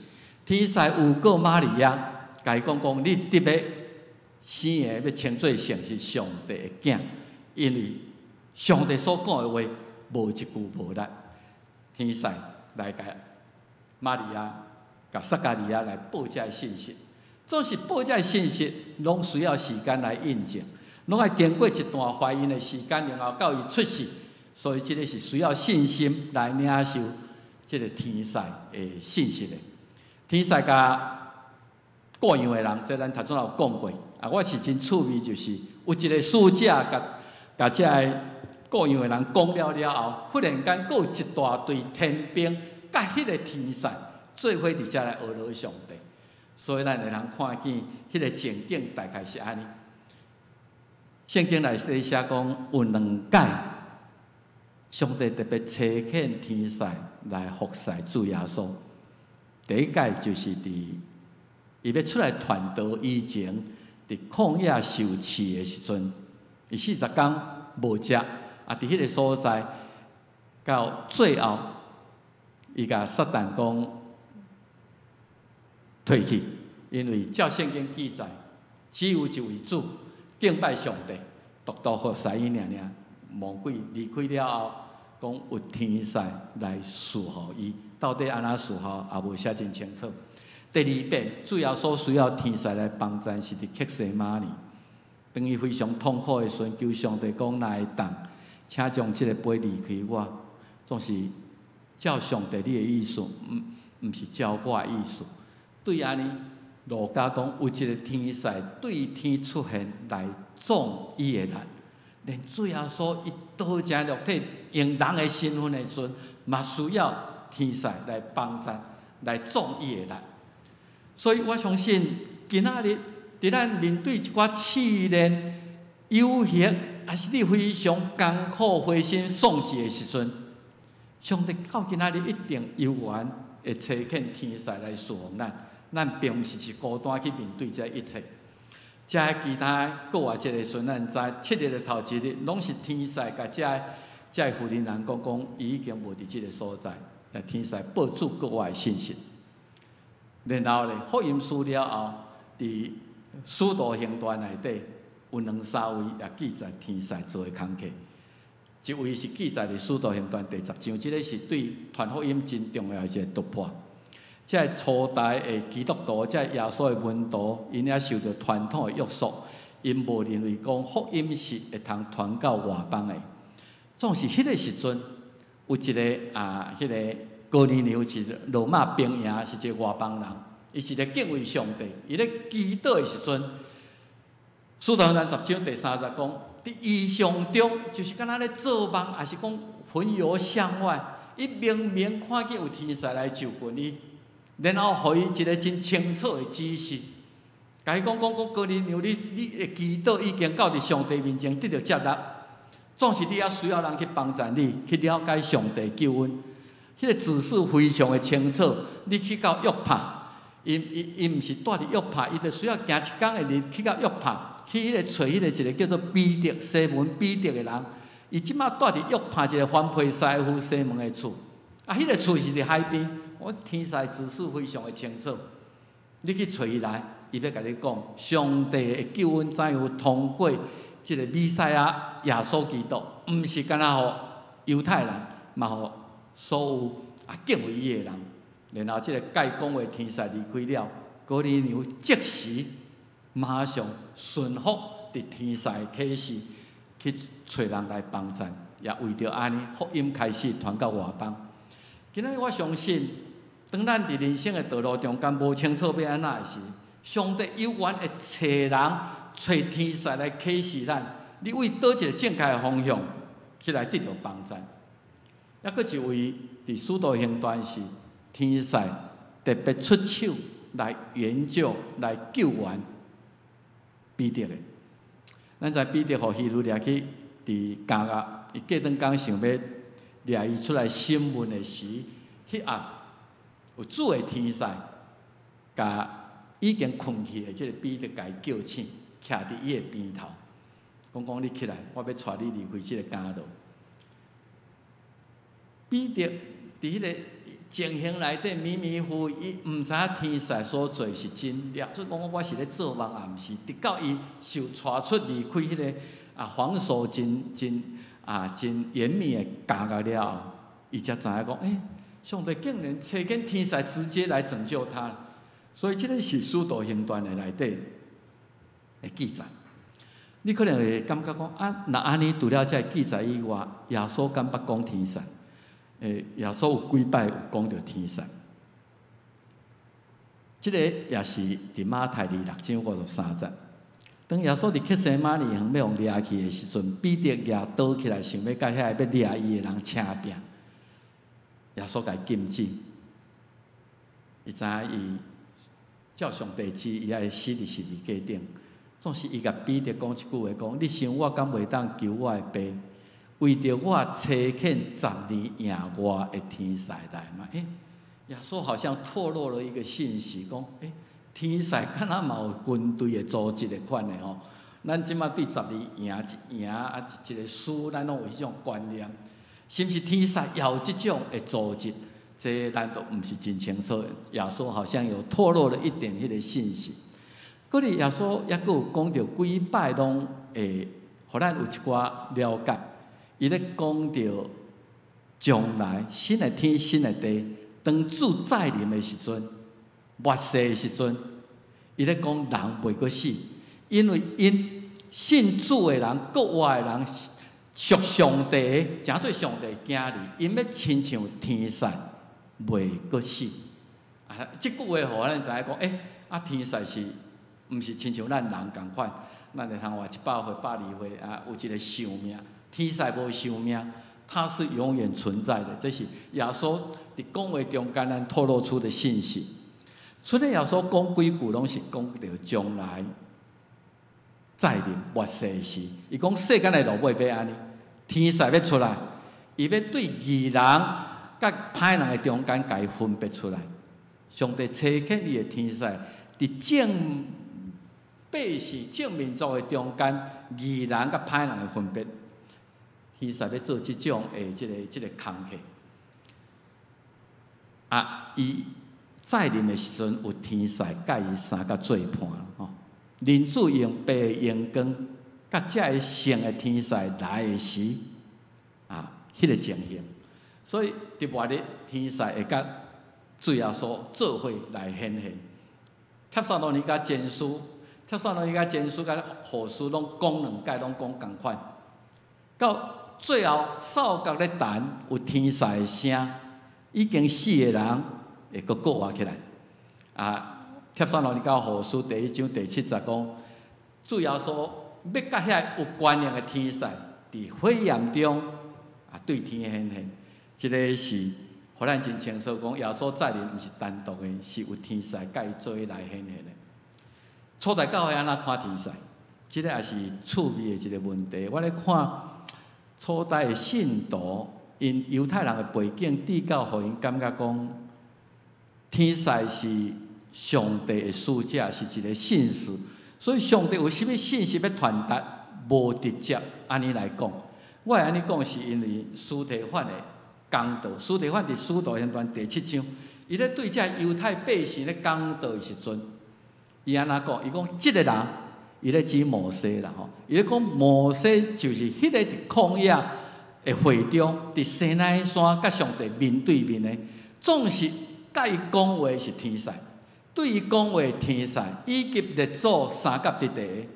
天使預告瑪利亞，共伊講講，你得欲生的欲稱做聖是上帝的囝，因為上帝所講的話無一句無力。天使來共瑪利亞、共撒迦利亞來報這个信息。總是報這个信息，攏需要時間來印證，攏愛經過一段懷孕的時間，然後到伊出世。所以這个是需要信心來領受這个天使的信息的。天使共顧羊的人，這咱頭先有講過。啊，我是真趣味，就是有一个使者共共這个顧羊的人講了了後，忽然間閣有一大隊天兵佮彼个天使做伙佇遮來呵咾上帝。所以咱會通看見彼个情景大概是按呢。聖經內底寫講有兩擺，上帝特別差遣天使來服侍主耶穌。第一擺就是佇伊欲出來傳道以前，佇曠野受試的時陣，伊四十工無食，啊，佇彼個所在，到最後，伊共撒旦講退去，因為照聖經記載，只有一位主，敬拜上帝，獨獨服侍伊爾爾。魔鬼離開了後，講有天使來侍候伊，到底按怎侍候，也無寫真清楚。第二遍，主耶穌需要天使來幫贊，是佇客西馬尼。當伊非常痛苦的時陣，求上帝講：若會當，請將這個杯離開我。總是照上帝你的意思，毋是照我的意思。對按呢，路加講有一個天使對天出現來壯伊的力。連主耶穌伊道成肉體用人的身份的時陣，嘛需要天使來幫贊、來壯伊的力。所以我相信今仔日佇咱面對一寡試煉、誘惑，抑是你非常艱苦、灰心喪志的時陣，上帝到今仔日一定猶原會差遣天使來侍奉咱。咱並毋是孤單去面對這一切。遮其他閣有一個時陣，咱知七日的頭一日，攏是天使共遮個婦人人講講，伊已經無佇這个所在，天使報主國外的信息。然後咧，福音書了後，佇使徒行傳內底有兩三位也記載天使做的工課。一位是記載佇使徒行傳第十章，這个是對傳福音真重要的一個突破。這个初代的基督徒，這个耶穌的門徒，𪜶也受著傳統的約束，𪜶無認為講福音是會通傳到外邦的。總是彼個時陣，有一个啊，彼个哥尼流是羅馬兵營，是一个外邦人，伊是咧敬畏上帝，伊咧祈禱的時陣，使徒行傳十章第三節講，佇異象中，就是敢若咧做夢，抑是講魂遊象外，伊明明看見有天使來就近伊。然後予伊一个真清楚的指示，共伊講講講哥尼流，你的祈禱已經到佇上帝面前得著接納，總是你猶需要人去幫助你去了解上帝救恩。彼个指示非常的清楚，你去到約帕，伊毋是蹛佇約帕，伊就需要行一工的路去到約帕，去彼个揣彼個一个叫做彼得西門彼得的人，伊這馬蹛佇約帕一個番披師傅西門的厝，啊，彼个厝是佇海邊。我天使指示非常的清楚，你去揣伊來，伊欲共你講，上帝的救恩怎樣通過這个彌賽亞耶穌基督，毋是干焦予猶太人，嘛予所有啊敬畏伊的人。然後這个共伊講話天使離開了，哥尼流即時馬上順服佇天使啟示去揣人來幫贊，也為著按呢福音開始傳到外邦。今仔日我相信，當咱佇人生的道路中間無清楚欲按怎的時，上帝猶原會揣人、揣天使來啟示咱，你為佗一个正確的方向去來得著幫助。抑閣一位佇使徒行傳是天使特別出手來援救、來救援彼得的。咱知彼得予希律掠去佇監獄，伊隔頓工想欲掠伊出來審問的時，彼暗有主的天使，共已經睏去的這个彼得共伊叫醒，徛佇伊的邊頭，講講你起來，我欲帶你離開這个監牢。彼得佇彼个情形內底迷迷糊糊，伊毋知影天使所做是真，掠出講我是咧做夢抑毋是，直到伊受帶出離開彼个啊防守真真啊真嚴密的監獄了後，伊才知影講，欸，上帝竟然差遣天使直接來拯救他，所以這个是使徒行傳的內底的記載。你可能會感覺講啊，若按呢除了這个記載以外，耶穌敢捌講天使？欸，耶穌有幾擺有講著天使？這个也是佇馬太二六章五十三節。當耶穌佇客西馬尼園欲予掠去的時陣，彼得舉刀起來，想欲共遐个欲掠伊的人晟拚。耶穌共伊禁止，伊知影伊照上帝旨意，伊愛死佇十字架頂。總是伊共彼得講一句話，講：你想我敢袂當求我的爸，為著我差遣十二營外的天使來嗎？欸，耶穌好像透露了一個信息，講：欸，天使敢若嘛有軍隊的組織的款的吼。咱這馬對12營一營啊一個師，咱攏有彼種觀念，是毋是天使也有這種的組織？這咱都毋是真清楚。耶穌好像有透露了一點彼個信息。閣咧耶穌猶閣有講著幾擺攏會，予咱有一寡了解。伊咧講著將來新的天新的地，當主再臨的時陣，末世的時陣，伊咧講人袂閣死，因為𪜶信主的人、閣活的人，屬上帝的，成做上帝的囝兒，𪜶欲親像天使，袂閣死。啊，這句話予咱知影講，欸，啊天使是毋是親像咱人仝款？咱會通活100歲、120歲啊，有一個壽命。天使無壽命，它是永遠存在的。這是耶穌佇講話中間咱透露出的信息。除了耶穌講幾句，攏是講著將來再臨末世時，伊講世間的落尾欲按呢，天使欲出來，伊欲對義人佮歹人的中間共伊分別出來。上帝差遣伊的天使，佇眾百姓、眾民族的中間，義人佮歹人的分別，天使欲做這種的這個工課。啊，伊再臨的時陣，有天使佮伊三角做伴吼。人子用父榮光，佮這个聖的天使來的時，啊，彼個情形。所以佇末日，天使會佮主耶穌做伙來顯現。帖撒羅尼迦前書，帖撒羅尼迦前書佮後書攏講兩擺，攏講仝款。到最後，哨角咧彈，有天使的聲，已經死的人會閣復活起來。啊，帖撒羅尼迦後書第一章第七節講，主耶穌欲佮遐有權能的天使，佇火焰中啊對天顯現。這个是予咱真清楚講，耶穌再臨毋是單獨的，是有天使佮伊做伙來顯現的。初代教會按怎看天使？這个也是趣味的一個問題。我咧看初代的信徒，𪜶猶太人的背景，至到予𪜶感覺講，天使是上帝的使者，是一个信使。所以上帝有啥物信息欲傳達，無直接按呢來講。我會按呢講，是因為司提反的講道。司提反佇使徒行傳第七章，伊咧對這猶太百姓咧講道的時陣，伊按怎講？伊講這个人，伊咧指摩西啦吼。伊咧講摩西就是彼个佇曠野的會中，佇西奈山佮上帝面對面的，總是佮伊講話是天使，對伊講話天使，以及列祖相佮佇地，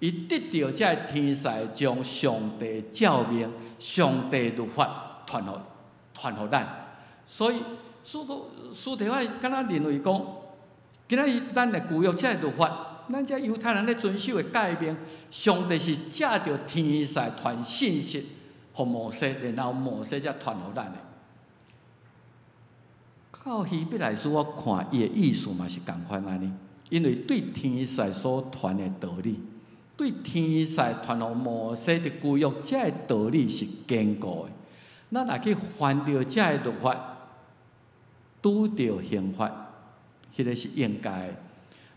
伊得著這个天使將上帝誡命、上帝律法傳予傳予咱。所以使徒司提反敢若認為講，今仔日咱的舊約這个律法，咱這猶太人咧遵守的誡命，上帝是藉著天使傳信息予摩西，然後摩西才傳予咱的。到希伯來書，我看伊的意思嘛是仝款按呢，因為對天使所傳的道理，對天使傳予摩西的舊約這个道理是堅固的。咱若去翻著這个律法，拄著刑罰，彼个是應該的。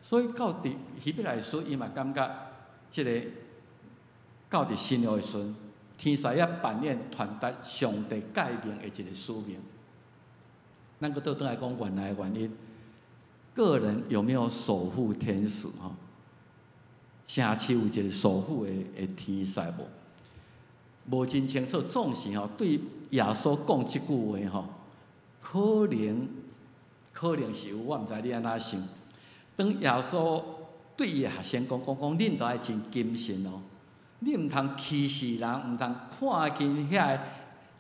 所以到佇希伯來書，伊嘛感覺這个到佇新約的時陣，天使也扮演傳達上帝誡命的一个使命。咱閣倒轉來講原來的原因，個人有沒有守護天使？吼，城市有一個守護的天使無？無真清楚。總是吼對耶穌講這句話吼，可能是有，我毋知你按怎想。當耶穌對伊的學生講講講，恁著愛真謹慎哦，你毋通歧視人，毋通看輕遐个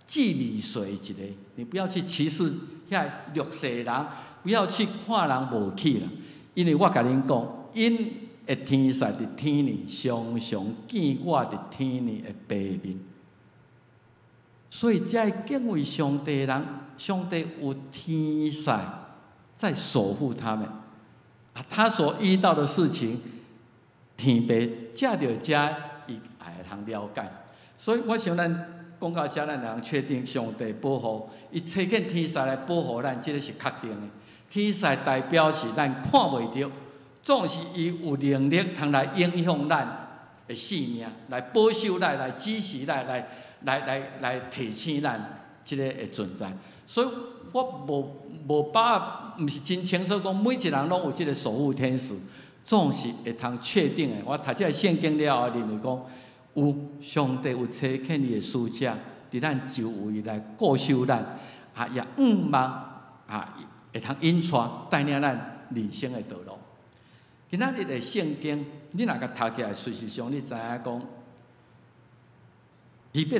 志微細一个，你不要去歧視遐弱勢人，不要去看人無起啦。因為我共恁講，𪜶的天使佇天裡常常見我佇天裡的白面。所以，這个敬畏上帝的人，上帝有天使在守護他們。啊，他所遇到的事情，天父藉著這伊會通了解。所以，我想咱講到這，咱會通確定上帝保護，伊差遣天使來保護咱，這个是確定的。天使代表是咱看袂著，總是伊有能力通來影響咱的性命，來保守咱，來指示咱，來提醒咱這个的存在。所以我無把握，毋是真清楚講每一人攏有這个守護天使，總是會通確定的。我讀這个聖經了後，認為講有上帝有差遣伊的使者，佇咱周圍來顧守咱，啊，也向望啊，會通引帶帶領咱人生的道路。今仔日的聖經，你若共讀起來，事實上你知影講，希伯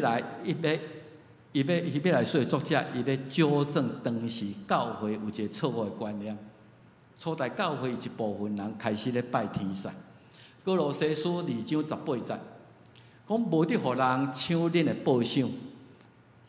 來書的作者，伊欲糾正當時教會有一个錯誤的觀念。初代教會一部分人開始咧拜天使。歌羅西書2章18節，講無得予人搶恁的報賞。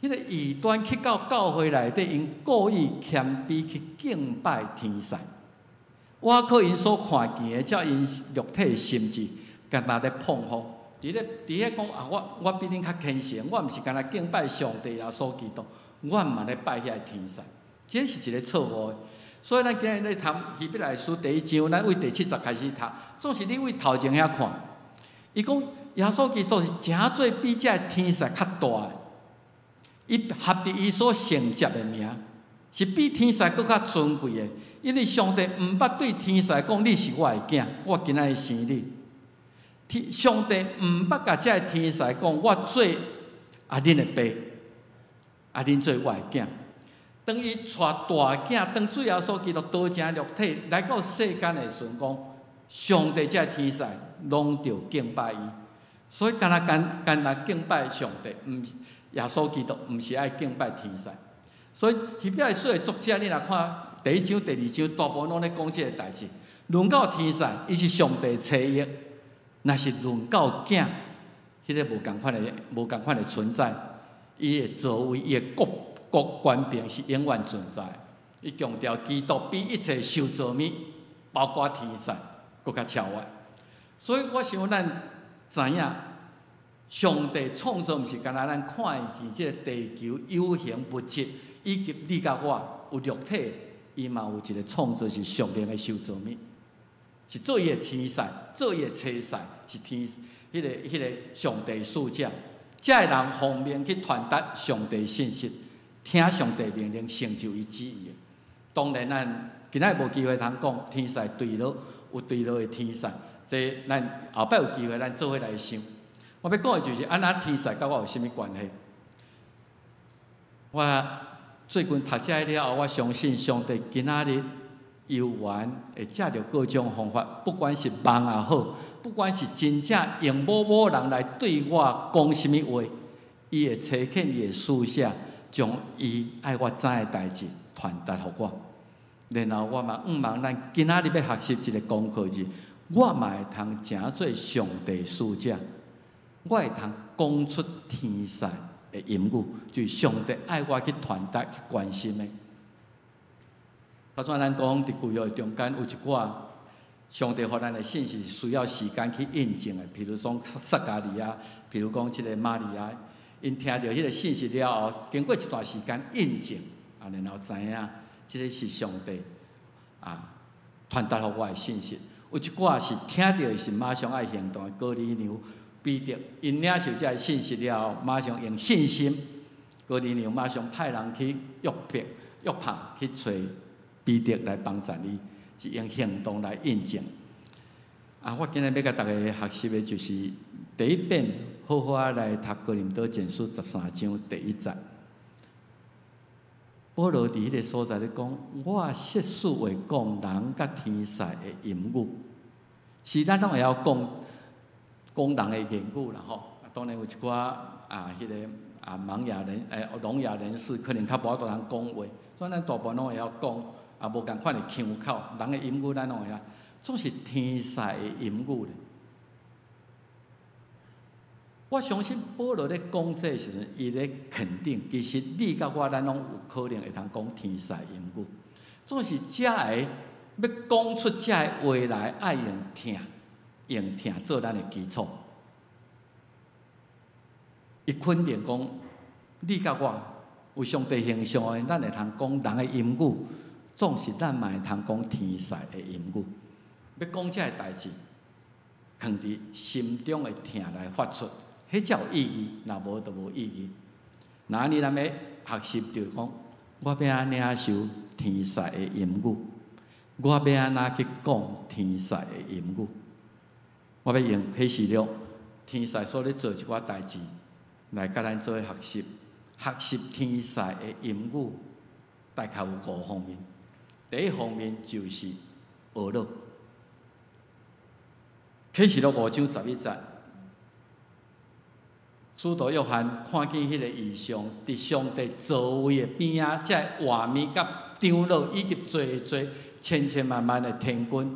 彼个異端去到教會內底，𪜶故意謙卑去敬拜天使。倚靠𪜶所看見的，照𪜶肉體的心智，敢若咧膨風。佇咧講啊，我比恁較虔誠，我毋是干焦敬拜上帝耶穌基督，我嘛咧拜遐个天使。這是一个錯誤的。所以咱今日咧讀希伯來書第一章，咱對第7節開始讀，總是你對頭前遐看，伊講耶穌基督是誠做比這个天使較大的，伊合佇伊所承接的名，是比天使閣較尊貴的。因為上帝毋捌對天使講你是我的囝，我今仔日生你。天上帝毋捌共這个天使講我做啊恁的爸，啊恁做我的囝。當伊帶大囝，當主耶穌基督道成肉體來到世間的時陣，講上帝這个天使攏著敬拜伊。所以，干焦簡簡單敬拜上帝，毋是耶穌基督，毋是愛敬拜天使。所以希伯來書的作者，你若看第一章、第二章，大部分攏咧講這个代誌。論到天使，伊是上帝差役；若是論到囝，彼个無仝款的存在，伊的座位、伊的國權柄是永遠存在。伊強調基督比一切受造物，包括天使，閣較超越。所以我想咱知影，上帝創造毋是干焦咱看見這个地球有形物質，以及你佮我有肉體，伊嘛有一个創造是屬靈的受造物，是做伊的天使，做伊的差使，是天，彼个上帝使者，這个人奉命去傳達上帝信息，聽上帝命令，成就伊旨意的。當然，咱今仔日無機會通講天使墜落，有墜落的天使，這咱後擺有機會，咱做伙來想。我欲講的就是，按怎天使佮我有啥物關係？我最近讀這了後，我相信上帝今仔日猶原會藉著各種方法，不管是夢也好，不管是真正用某某人來對我講啥物話，伊會差遣伊的使者，將伊愛我知的代誌傳達予我。然後我嘛向望咱今仔日欲學習一个功課是，我嘛會通成做上帝使者，我會通講出天使的言語，就是上帝愛我去傳達、去關心的。頭先咱講佇舊約中間有一寡上帝予咱的信息需要時間去印證的，譬如講撒迦利亞，譬如講這个瑪利亞，𪜶聽著彼个信息了後，經過一段時間印證，啊，然後知影這个是上帝啊傳達予我的信息。有一寡是聽著是馬上愛行動的，哥尼流、彼得，𪜶領受這个信息了後，馬上用信心，哥尼流馬上派人去約帕去揣彼得來幫助伊，是用行動來印證。啊，我今日欲共大家學習的就是第一遍好好仔來讀哥林多前書13章第1節。保羅佇彼个所在咧講，我設使會講人佮天使的言語，是咱攏會曉講講人的言語啦吼。當然有一寡啊，彼个啊盲啞人、聾啞人士可能較無法度通講話，所以咱大部分攏會曉講啊，無仝款的腔口，人的言語咱攏會曉，總是天使的言語咧。我相信保羅咧講這個時陣，伊咧肯定，其實你佮我咱攏有可能會通講天使言語，總是這个欲講出這个話來，愛用疼，用疼做咱的基礎。伊肯定講，你佮我有上帝形象的，咱會通講人的言語，總是咱嘛會通講天使的言語。欲講這个代誌，囥佇心中的疼來發出，彼才有意義，若無就無意義。若按呢，咱欲學習著講，我欲按領受天使的言語，我欲按怎去講天使的言語？我欲用啟示錄天使所咧做一寡代誌，來佮咱做伙學習，學習天使的言語，大概有五方面。第一方面就是呵咾。啟示錄5章11節，使徒約翰看見彼個異象，佇上帝座位的邊仔，這个畫面佮長老以及濟濟千千萬萬的天軍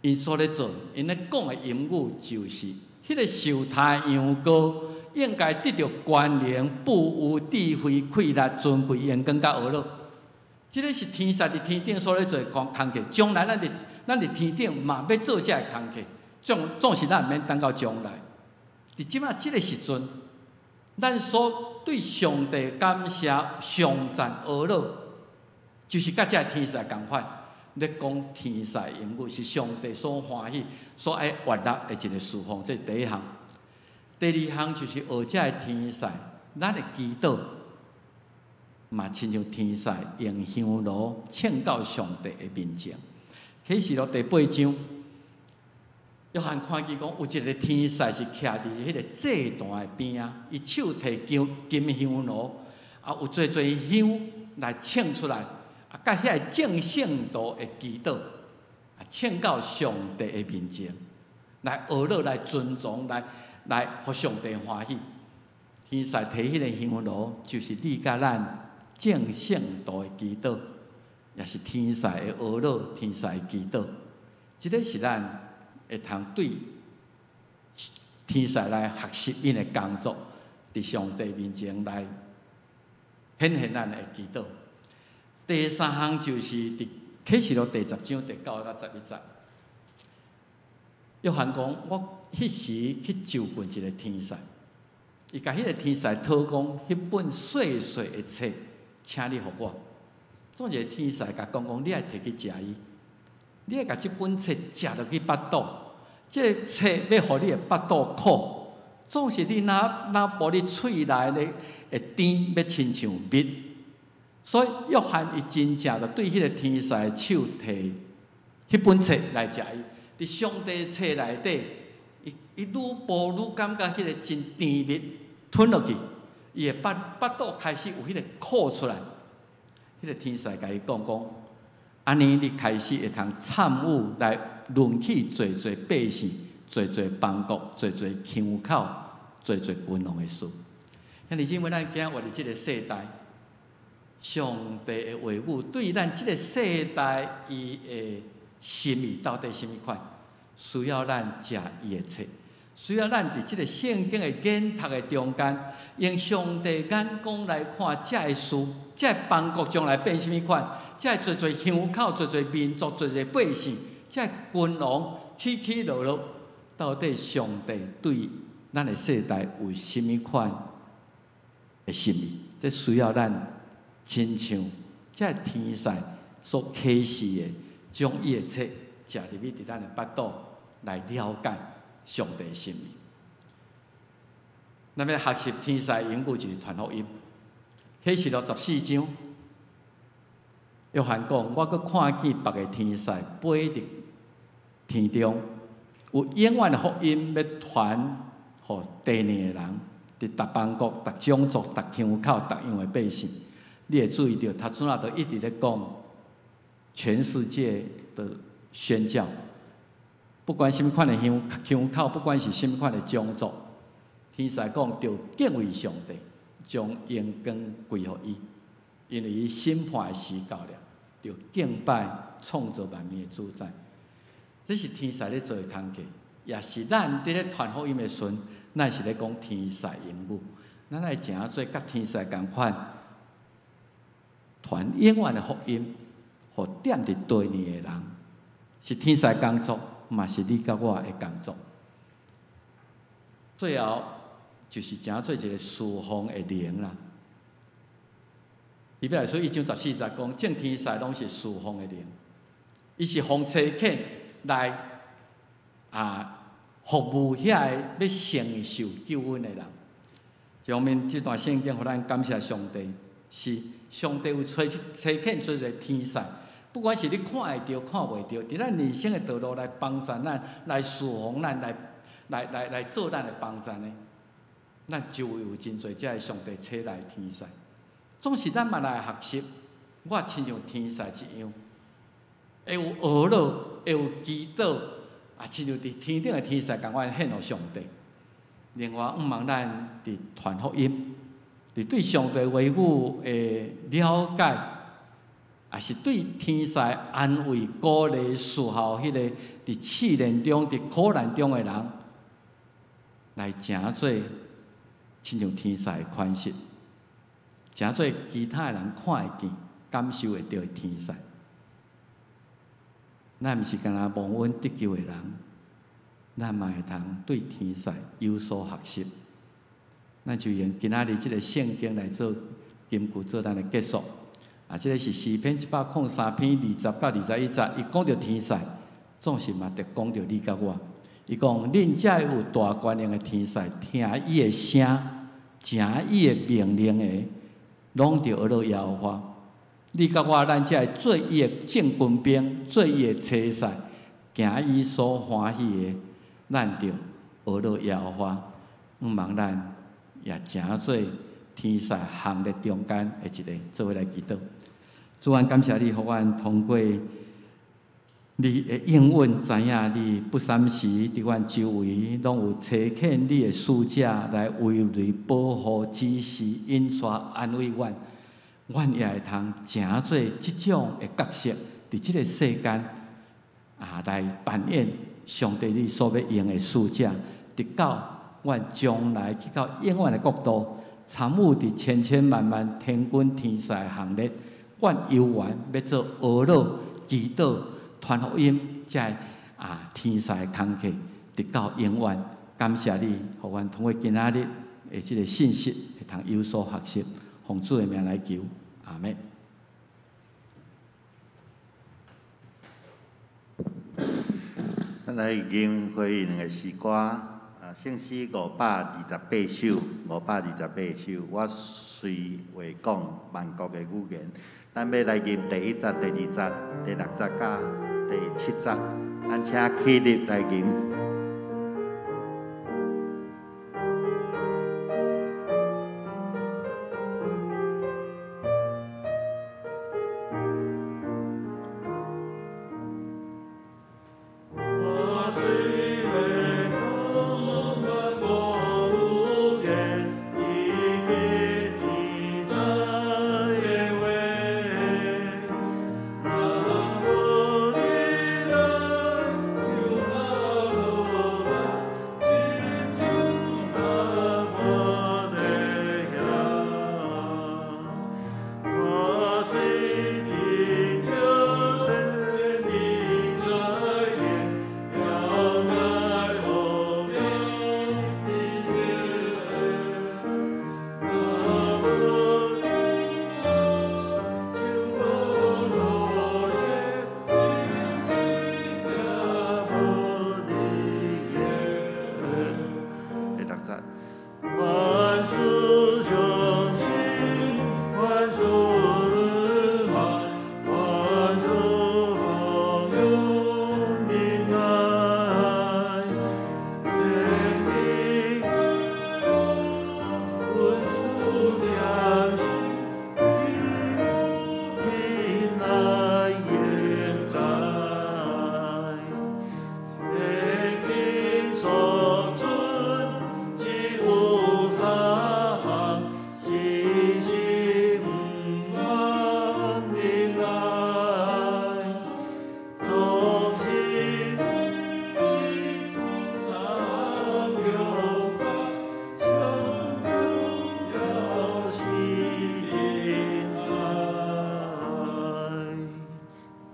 ，𪜶所咧做，𪜶咧講的言語就是，彼個受殺的羊羔應該得著權能、富有、智慧、氣力、尊貴、榮光佮呵咾。這个是天使佇天頂所咧做的工工課，將來咱佇天頂嘛欲做這个工課，總是咱毋免等到將來。佇這擺這个時陣，咱所對上帝感謝、頌讚、呵咾，就是佮這个天使仝款，咧講天使言語是上帝所歡喜、所愛悅納的一个事奉，這是第一項。第二項就是學這个天使，咱的祈禱嘛，親像天使用香爐呈到上帝的面前。啟示錄第八章，約翰看見講有一个天使是徛佇彼个祭壇的邊仔，伊手提金金香爐，啊，有濟濟香來呈出來，啊，佮遐个眾聖徒的祈禱，啊，呈到上帝的面前，來呵咾，來尊崇，來予上帝歡喜。天使提彼个香爐，就是你佮咱眾聖徒的祈禱，也是天使的呵咾，天使的祈禱。這个是咱會通對天使來學習𪜶的工作，佇上帝面前來顯現咱的祈禱。第三項就是佇啟示錄第10章第9到11節，約翰講：我彼時去就近一个天使，伊共彼个天使討講，彼本細細的冊，請你予我。總一个天使共講講，你愛提去食伊，你愛共這本冊食落去腹肚，這个冊欲予你的腹肚苦，總是你若若無你喙內咧會甜，欲親像蜜。所以約翰伊真正就對彼个天使的手提彼本冊來食伊，佇上帝冊內底，伊伊愈步愈感覺彼个真甜蜜，吞落去，伊的腹腹肚開始有彼个苦出來。彼个天使共伊講講，按呢你開始會通參與來論起濟濟百姓、濟濟邦國、濟濟腔口、濟濟君王的事。兄弟姊妹，咱今活佇這个世代，上帝的話語對咱這个世代伊的心意到底啥物款？需要咱食伊的冊，需要咱佇這个聖經的研讀的中間，用上帝眼光來看這个事，這个邦國將來變啥物款？這个濟濟鄉口、濟濟民族、濟濟百姓，這个君王起起落落，到底上帝對咱的世代有啥物款的心意？這需要咱親像這个天使所啟示的，將伊的冊食入去佇咱的腹肚來了解上帝的心意。咱欲學習天使言語就是傳福音。啟示錄14章，約翰講：我閣看見別个天使飛佇天中，有永遠的福音欲傳予地面的人，佇逐邦國、逐種族、逐腔口、逐樣的百姓。你會注意著，頭拄仔都一直咧講全世界的宣教，不管啥物款的鄉腔口，不管是啥物款的種族，天使講著敬畏上帝，將榮光歸予伊，因為伊審判的時到了，著敬拜創造萬物的主宰。這是天使咧做的工課，也是咱佇咧傳福音的時陣，咱是咧講天使言語，咱愛誠做佮天使仝款，傳永遠的福音，予踮佇地面的人，是天使工作，嘛是你佮我的工作。最後就是誠做一个事奉的靈啦。希伯來書1章14節講，眾天使攏是事奉的靈，伊是奉差遣來服務遐个欲承受救恩的人。這方面，這段聖經予咱感謝上帝，是上帝有差遣做一个天使，不管是你看會著、看袂著，佇咱人生的道路來幫助咱、來侍奉咱、來做咱的幫助的。咱周圍有真濟這个上帝差來的天使，總是咱嘛來學習，我親像天使一樣，會有呵咾，會有祈禱，親像佇天頂的天使仝款獻予上帝。另外，向望咱佇傳福音，佇對上帝話語的了解，也是對天使安慰、鼓勵、侍候彼個佇試煉中、佇苦難中的人，來成做親像天使的款式，成做其他的人看會見、感受會著的天使。咱毋是干焦蒙恩得救的人，咱嘛會通對天使有所學習。咱就用今仔日這个聖經來做根據，做咱的結束。這个是詩篇103篇20到21節，伊講著天使，總是嘛著講著你佮我。伊講，恁遮有大權能的天使，聽伊的聲，成伊的命令的，攏著學耶和華。你佮我，咱才會做伊的正軍兵，做伊的差使，行伊所歡喜的，咱著學耶和華。向望咱也成做天使行列中間的一个，做伙來祈禱。主啊，感謝你，予阮通過你的應允，知影你不三時佇阮周圍，攏有差遣你的使者來維護、保護、指示、引帶、安慰阮。阮也會通成做這種的角色，佇這个世間來扮演上帝你所欲用的使者，直到阮將來去到永遠的國度，參與佇千千萬萬天軍天使的行列，阮猶原欲做呵咾、祈禱、傳福音，這个天使的工課，直到永遠。感謝你，予阮通過今仔日的這个信息，會通有所學習。奉主的名來求，阿們。咱來吟回兩个詩歌，聖詩528首，528首。我雖會講萬國的語言，咱欲來吟第一節、第二節、第六節佮第七節，咱請起立來吟。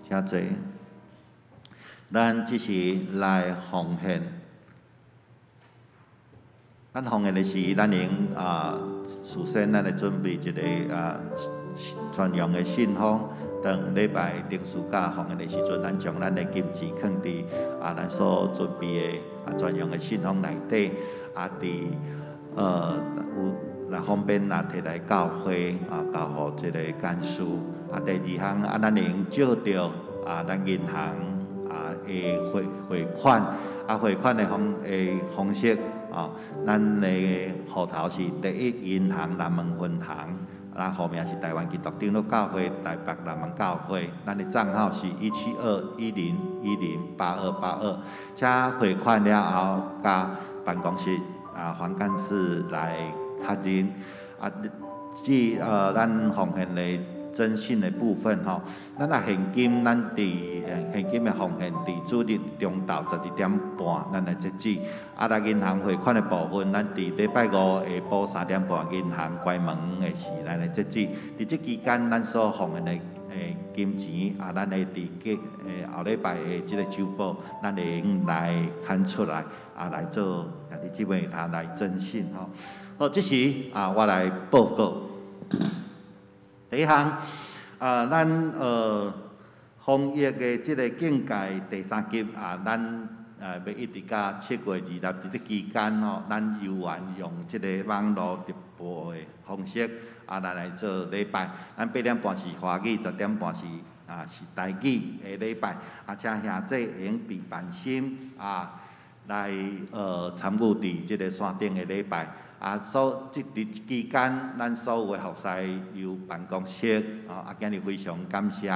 請坐。咱這時來奉獻。咱奉獻的時，咱用事先咱來準備一个專用的信封，當禮拜定時教奉獻的時陣，咱將咱的金錢囥佇咱所準備的專用的信封內底，佇有若方便若提來教會交予這个幹事。第二項咱會用借著咱銀行的匯款，匯款的方式咱的戶頭是第一銀行南門分行，號名是台灣基督長老教會台北南門教會，咱的帳號是17210108282，請匯款了後，佮辦公室黃幹事來確認。至於咱奉獻的徵信的部分吼，咱若現金，咱佇現金的奉獻佇主日中晝12點半，咱來截止。若銀行匯款的部分，咱佇禮拜五下晡3點半銀行關門的時，咱來截止。佇這期間，咱所奉獻的金錢，咱會佇過後禮拜的這个週報，咱會用來刊出來，來做兄弟姊妹通來徵信吼。好，這時我來報告。第一項，咱防疫的這个警戒第三級咱欲一直到7月20，佇這期間吼，咱猶原用這个網路直播的方式咱來做禮拜。咱8點半是華語，10點半是台語的禮拜。請兄弟會用備辦心來參與佇這个線頂的禮拜。所這佇期間，咱所有的服侍由辦公室今日非常感謝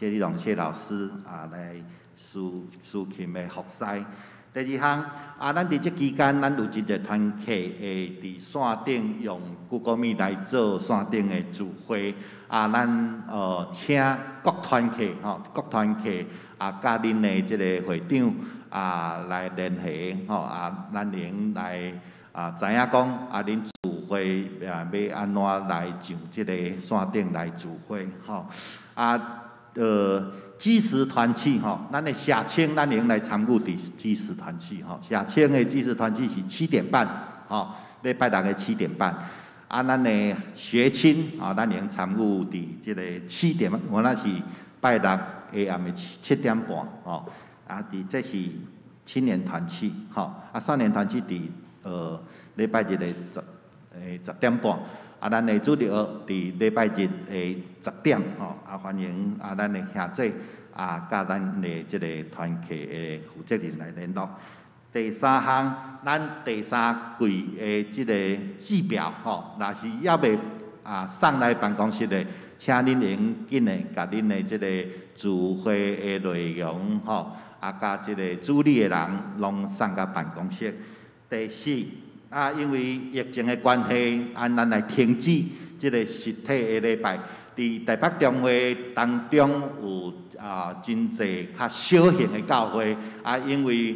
謝立龍謝老師來司琴的服侍。第二項，咱佇這期間，咱有真濟團契會佇線頂用 Google Meet 來做線頂的聚會。咱請各團契吼，各團契佮恁的這个會長來聯繫吼，咱會來知影講恁聚會欲按怎來上這个線頂來聚會吼。基石團契吼，咱的社青咱會用來參與佇基石團契吼。社青的基石團契是七點半吼，禮拜六的七點半。咱的學青咱會用參與佇這个七點，我那是拜六下暗的7點半吼。佇這是青年團契吼，少年團契佇禮拜日的10點半，咱的主日學佇禮拜日的十點吼，歡迎咱的兄弟佮咱的這个團契的負責人來聯絡。第三項，咱第三季的這个季表吼，若是猶未送來辦公室的，請恁會緊的共恁的這个聚會的內容吼，佮這个主禮的人攏送到辦公室。第四，因為疫情的關係，咱來停止這个實體的禮拜。佇台北中會當中有真濟較小型的教會，因為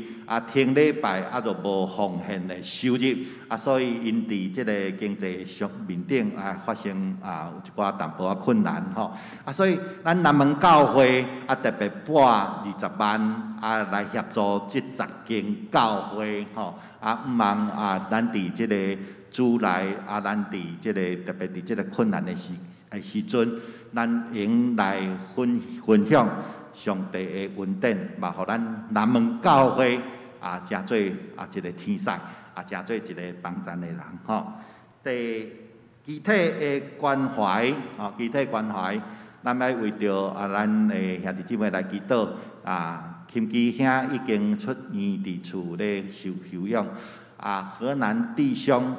停禮拜就無奉獻的收入，所以𪜶佇這个經濟上面頂發生有一寡淡薄仔困難吼。所以咱南門教會特別撥20萬來協助這10間教會吼。毋望咱佇這个主內咱佇這个特別佇這个困難的時陣，咱會來分享上帝的恩典，嘛，予咱南門教會成做一个天使，成做一个幫贊的人吼。第肢體的關懷，肢體關懷，咱愛為著咱的兄弟姊妹來祈禱。金基兄已經出院佇厝咧休休養，河南弟兄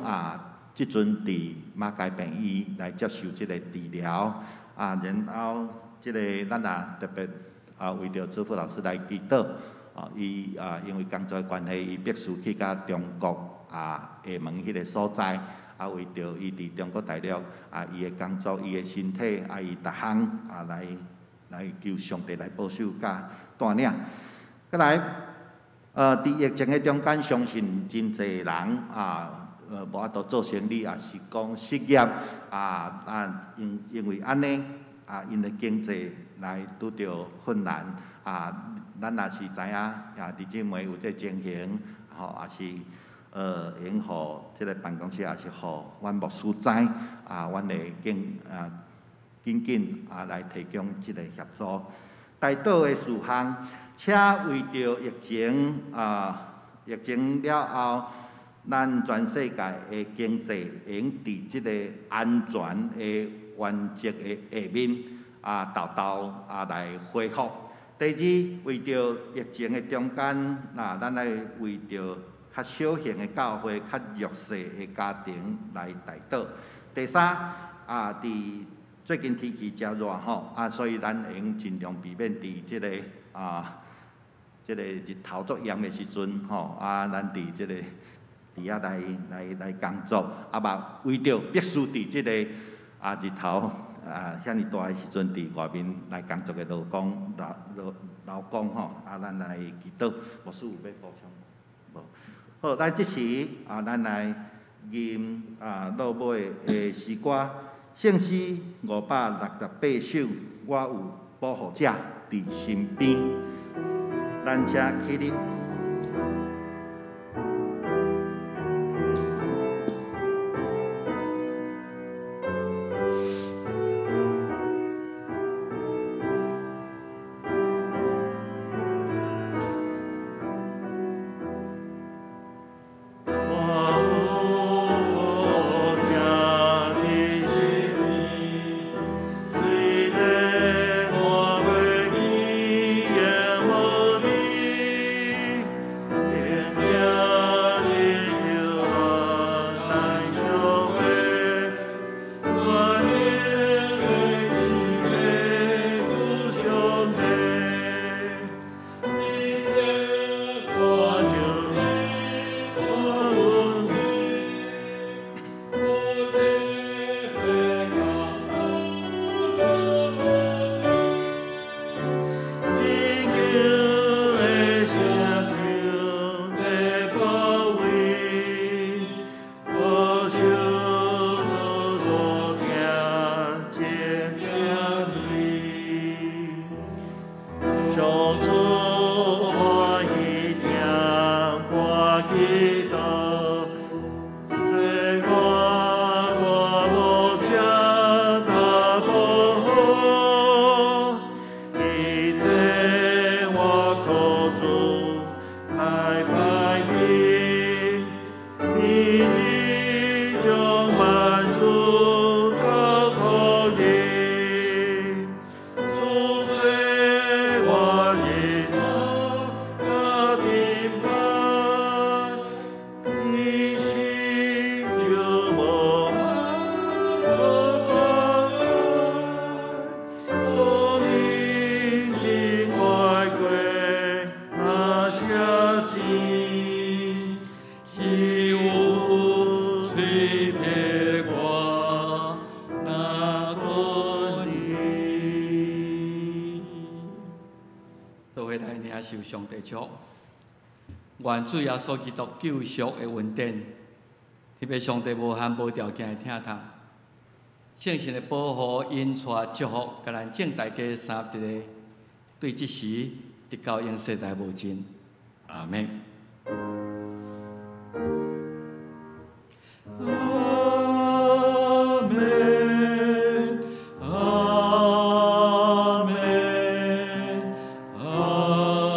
這陣佇馬偕病院來接受這个治療，然後這个咱也特別為著祖父老師來祈禱，伊因為工作的關係，伊必須去到中國廈門彼个所在，為著伊佇中國大陸伊的工作、伊的身體伊逐項來求上帝來保守佮帶領。閣來，佇疫情的中間，相信真濟人無法度做生意，抑是講失業，因為按呢，𪜶的經濟來拄著困難，咱若是知影，弟姊妹有這情形，吼，抑是會用予這个辦公室，抑是予阮牧師知，阮會盡緊緊啊來提供這个協助。代禱的事項，請為著疫情啊，疫情了後，咱全世界的經濟會用佇這个安全的原則的下面啊，沓沓啊來恢復。第二，為著疫情的中間，啊，咱愛為著較小型的教會、較弱勢的家庭來代禱。第三，啊，佇最近天氣誠熱吼，啊，所以咱會用盡量避免佇這个啊，這个日頭足炎的時陣吼，啊，咱佇這个佇遐來來來工作，啊嘛為著必須佇這个啊日頭啊遐爾大的時陣，佇外面來工作的勞工勞勞勞工吼，啊，咱來祈禱。牧師有欲補充無？好，咱這時啊，咱來吟啊落尾的詩歌。聖詩568首，我有保護者佇身邊，咱請起立。受上帝祝福，願主耶穌基督救贖的恩典，特別上帝無限無條件的疼痛，聖神的保護、引帶、祝福，共咱眾大家三佇咧，對這時直到永世代無盡。阿們。阿們，阿們，阿們。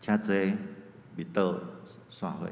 請坐，默禱散會。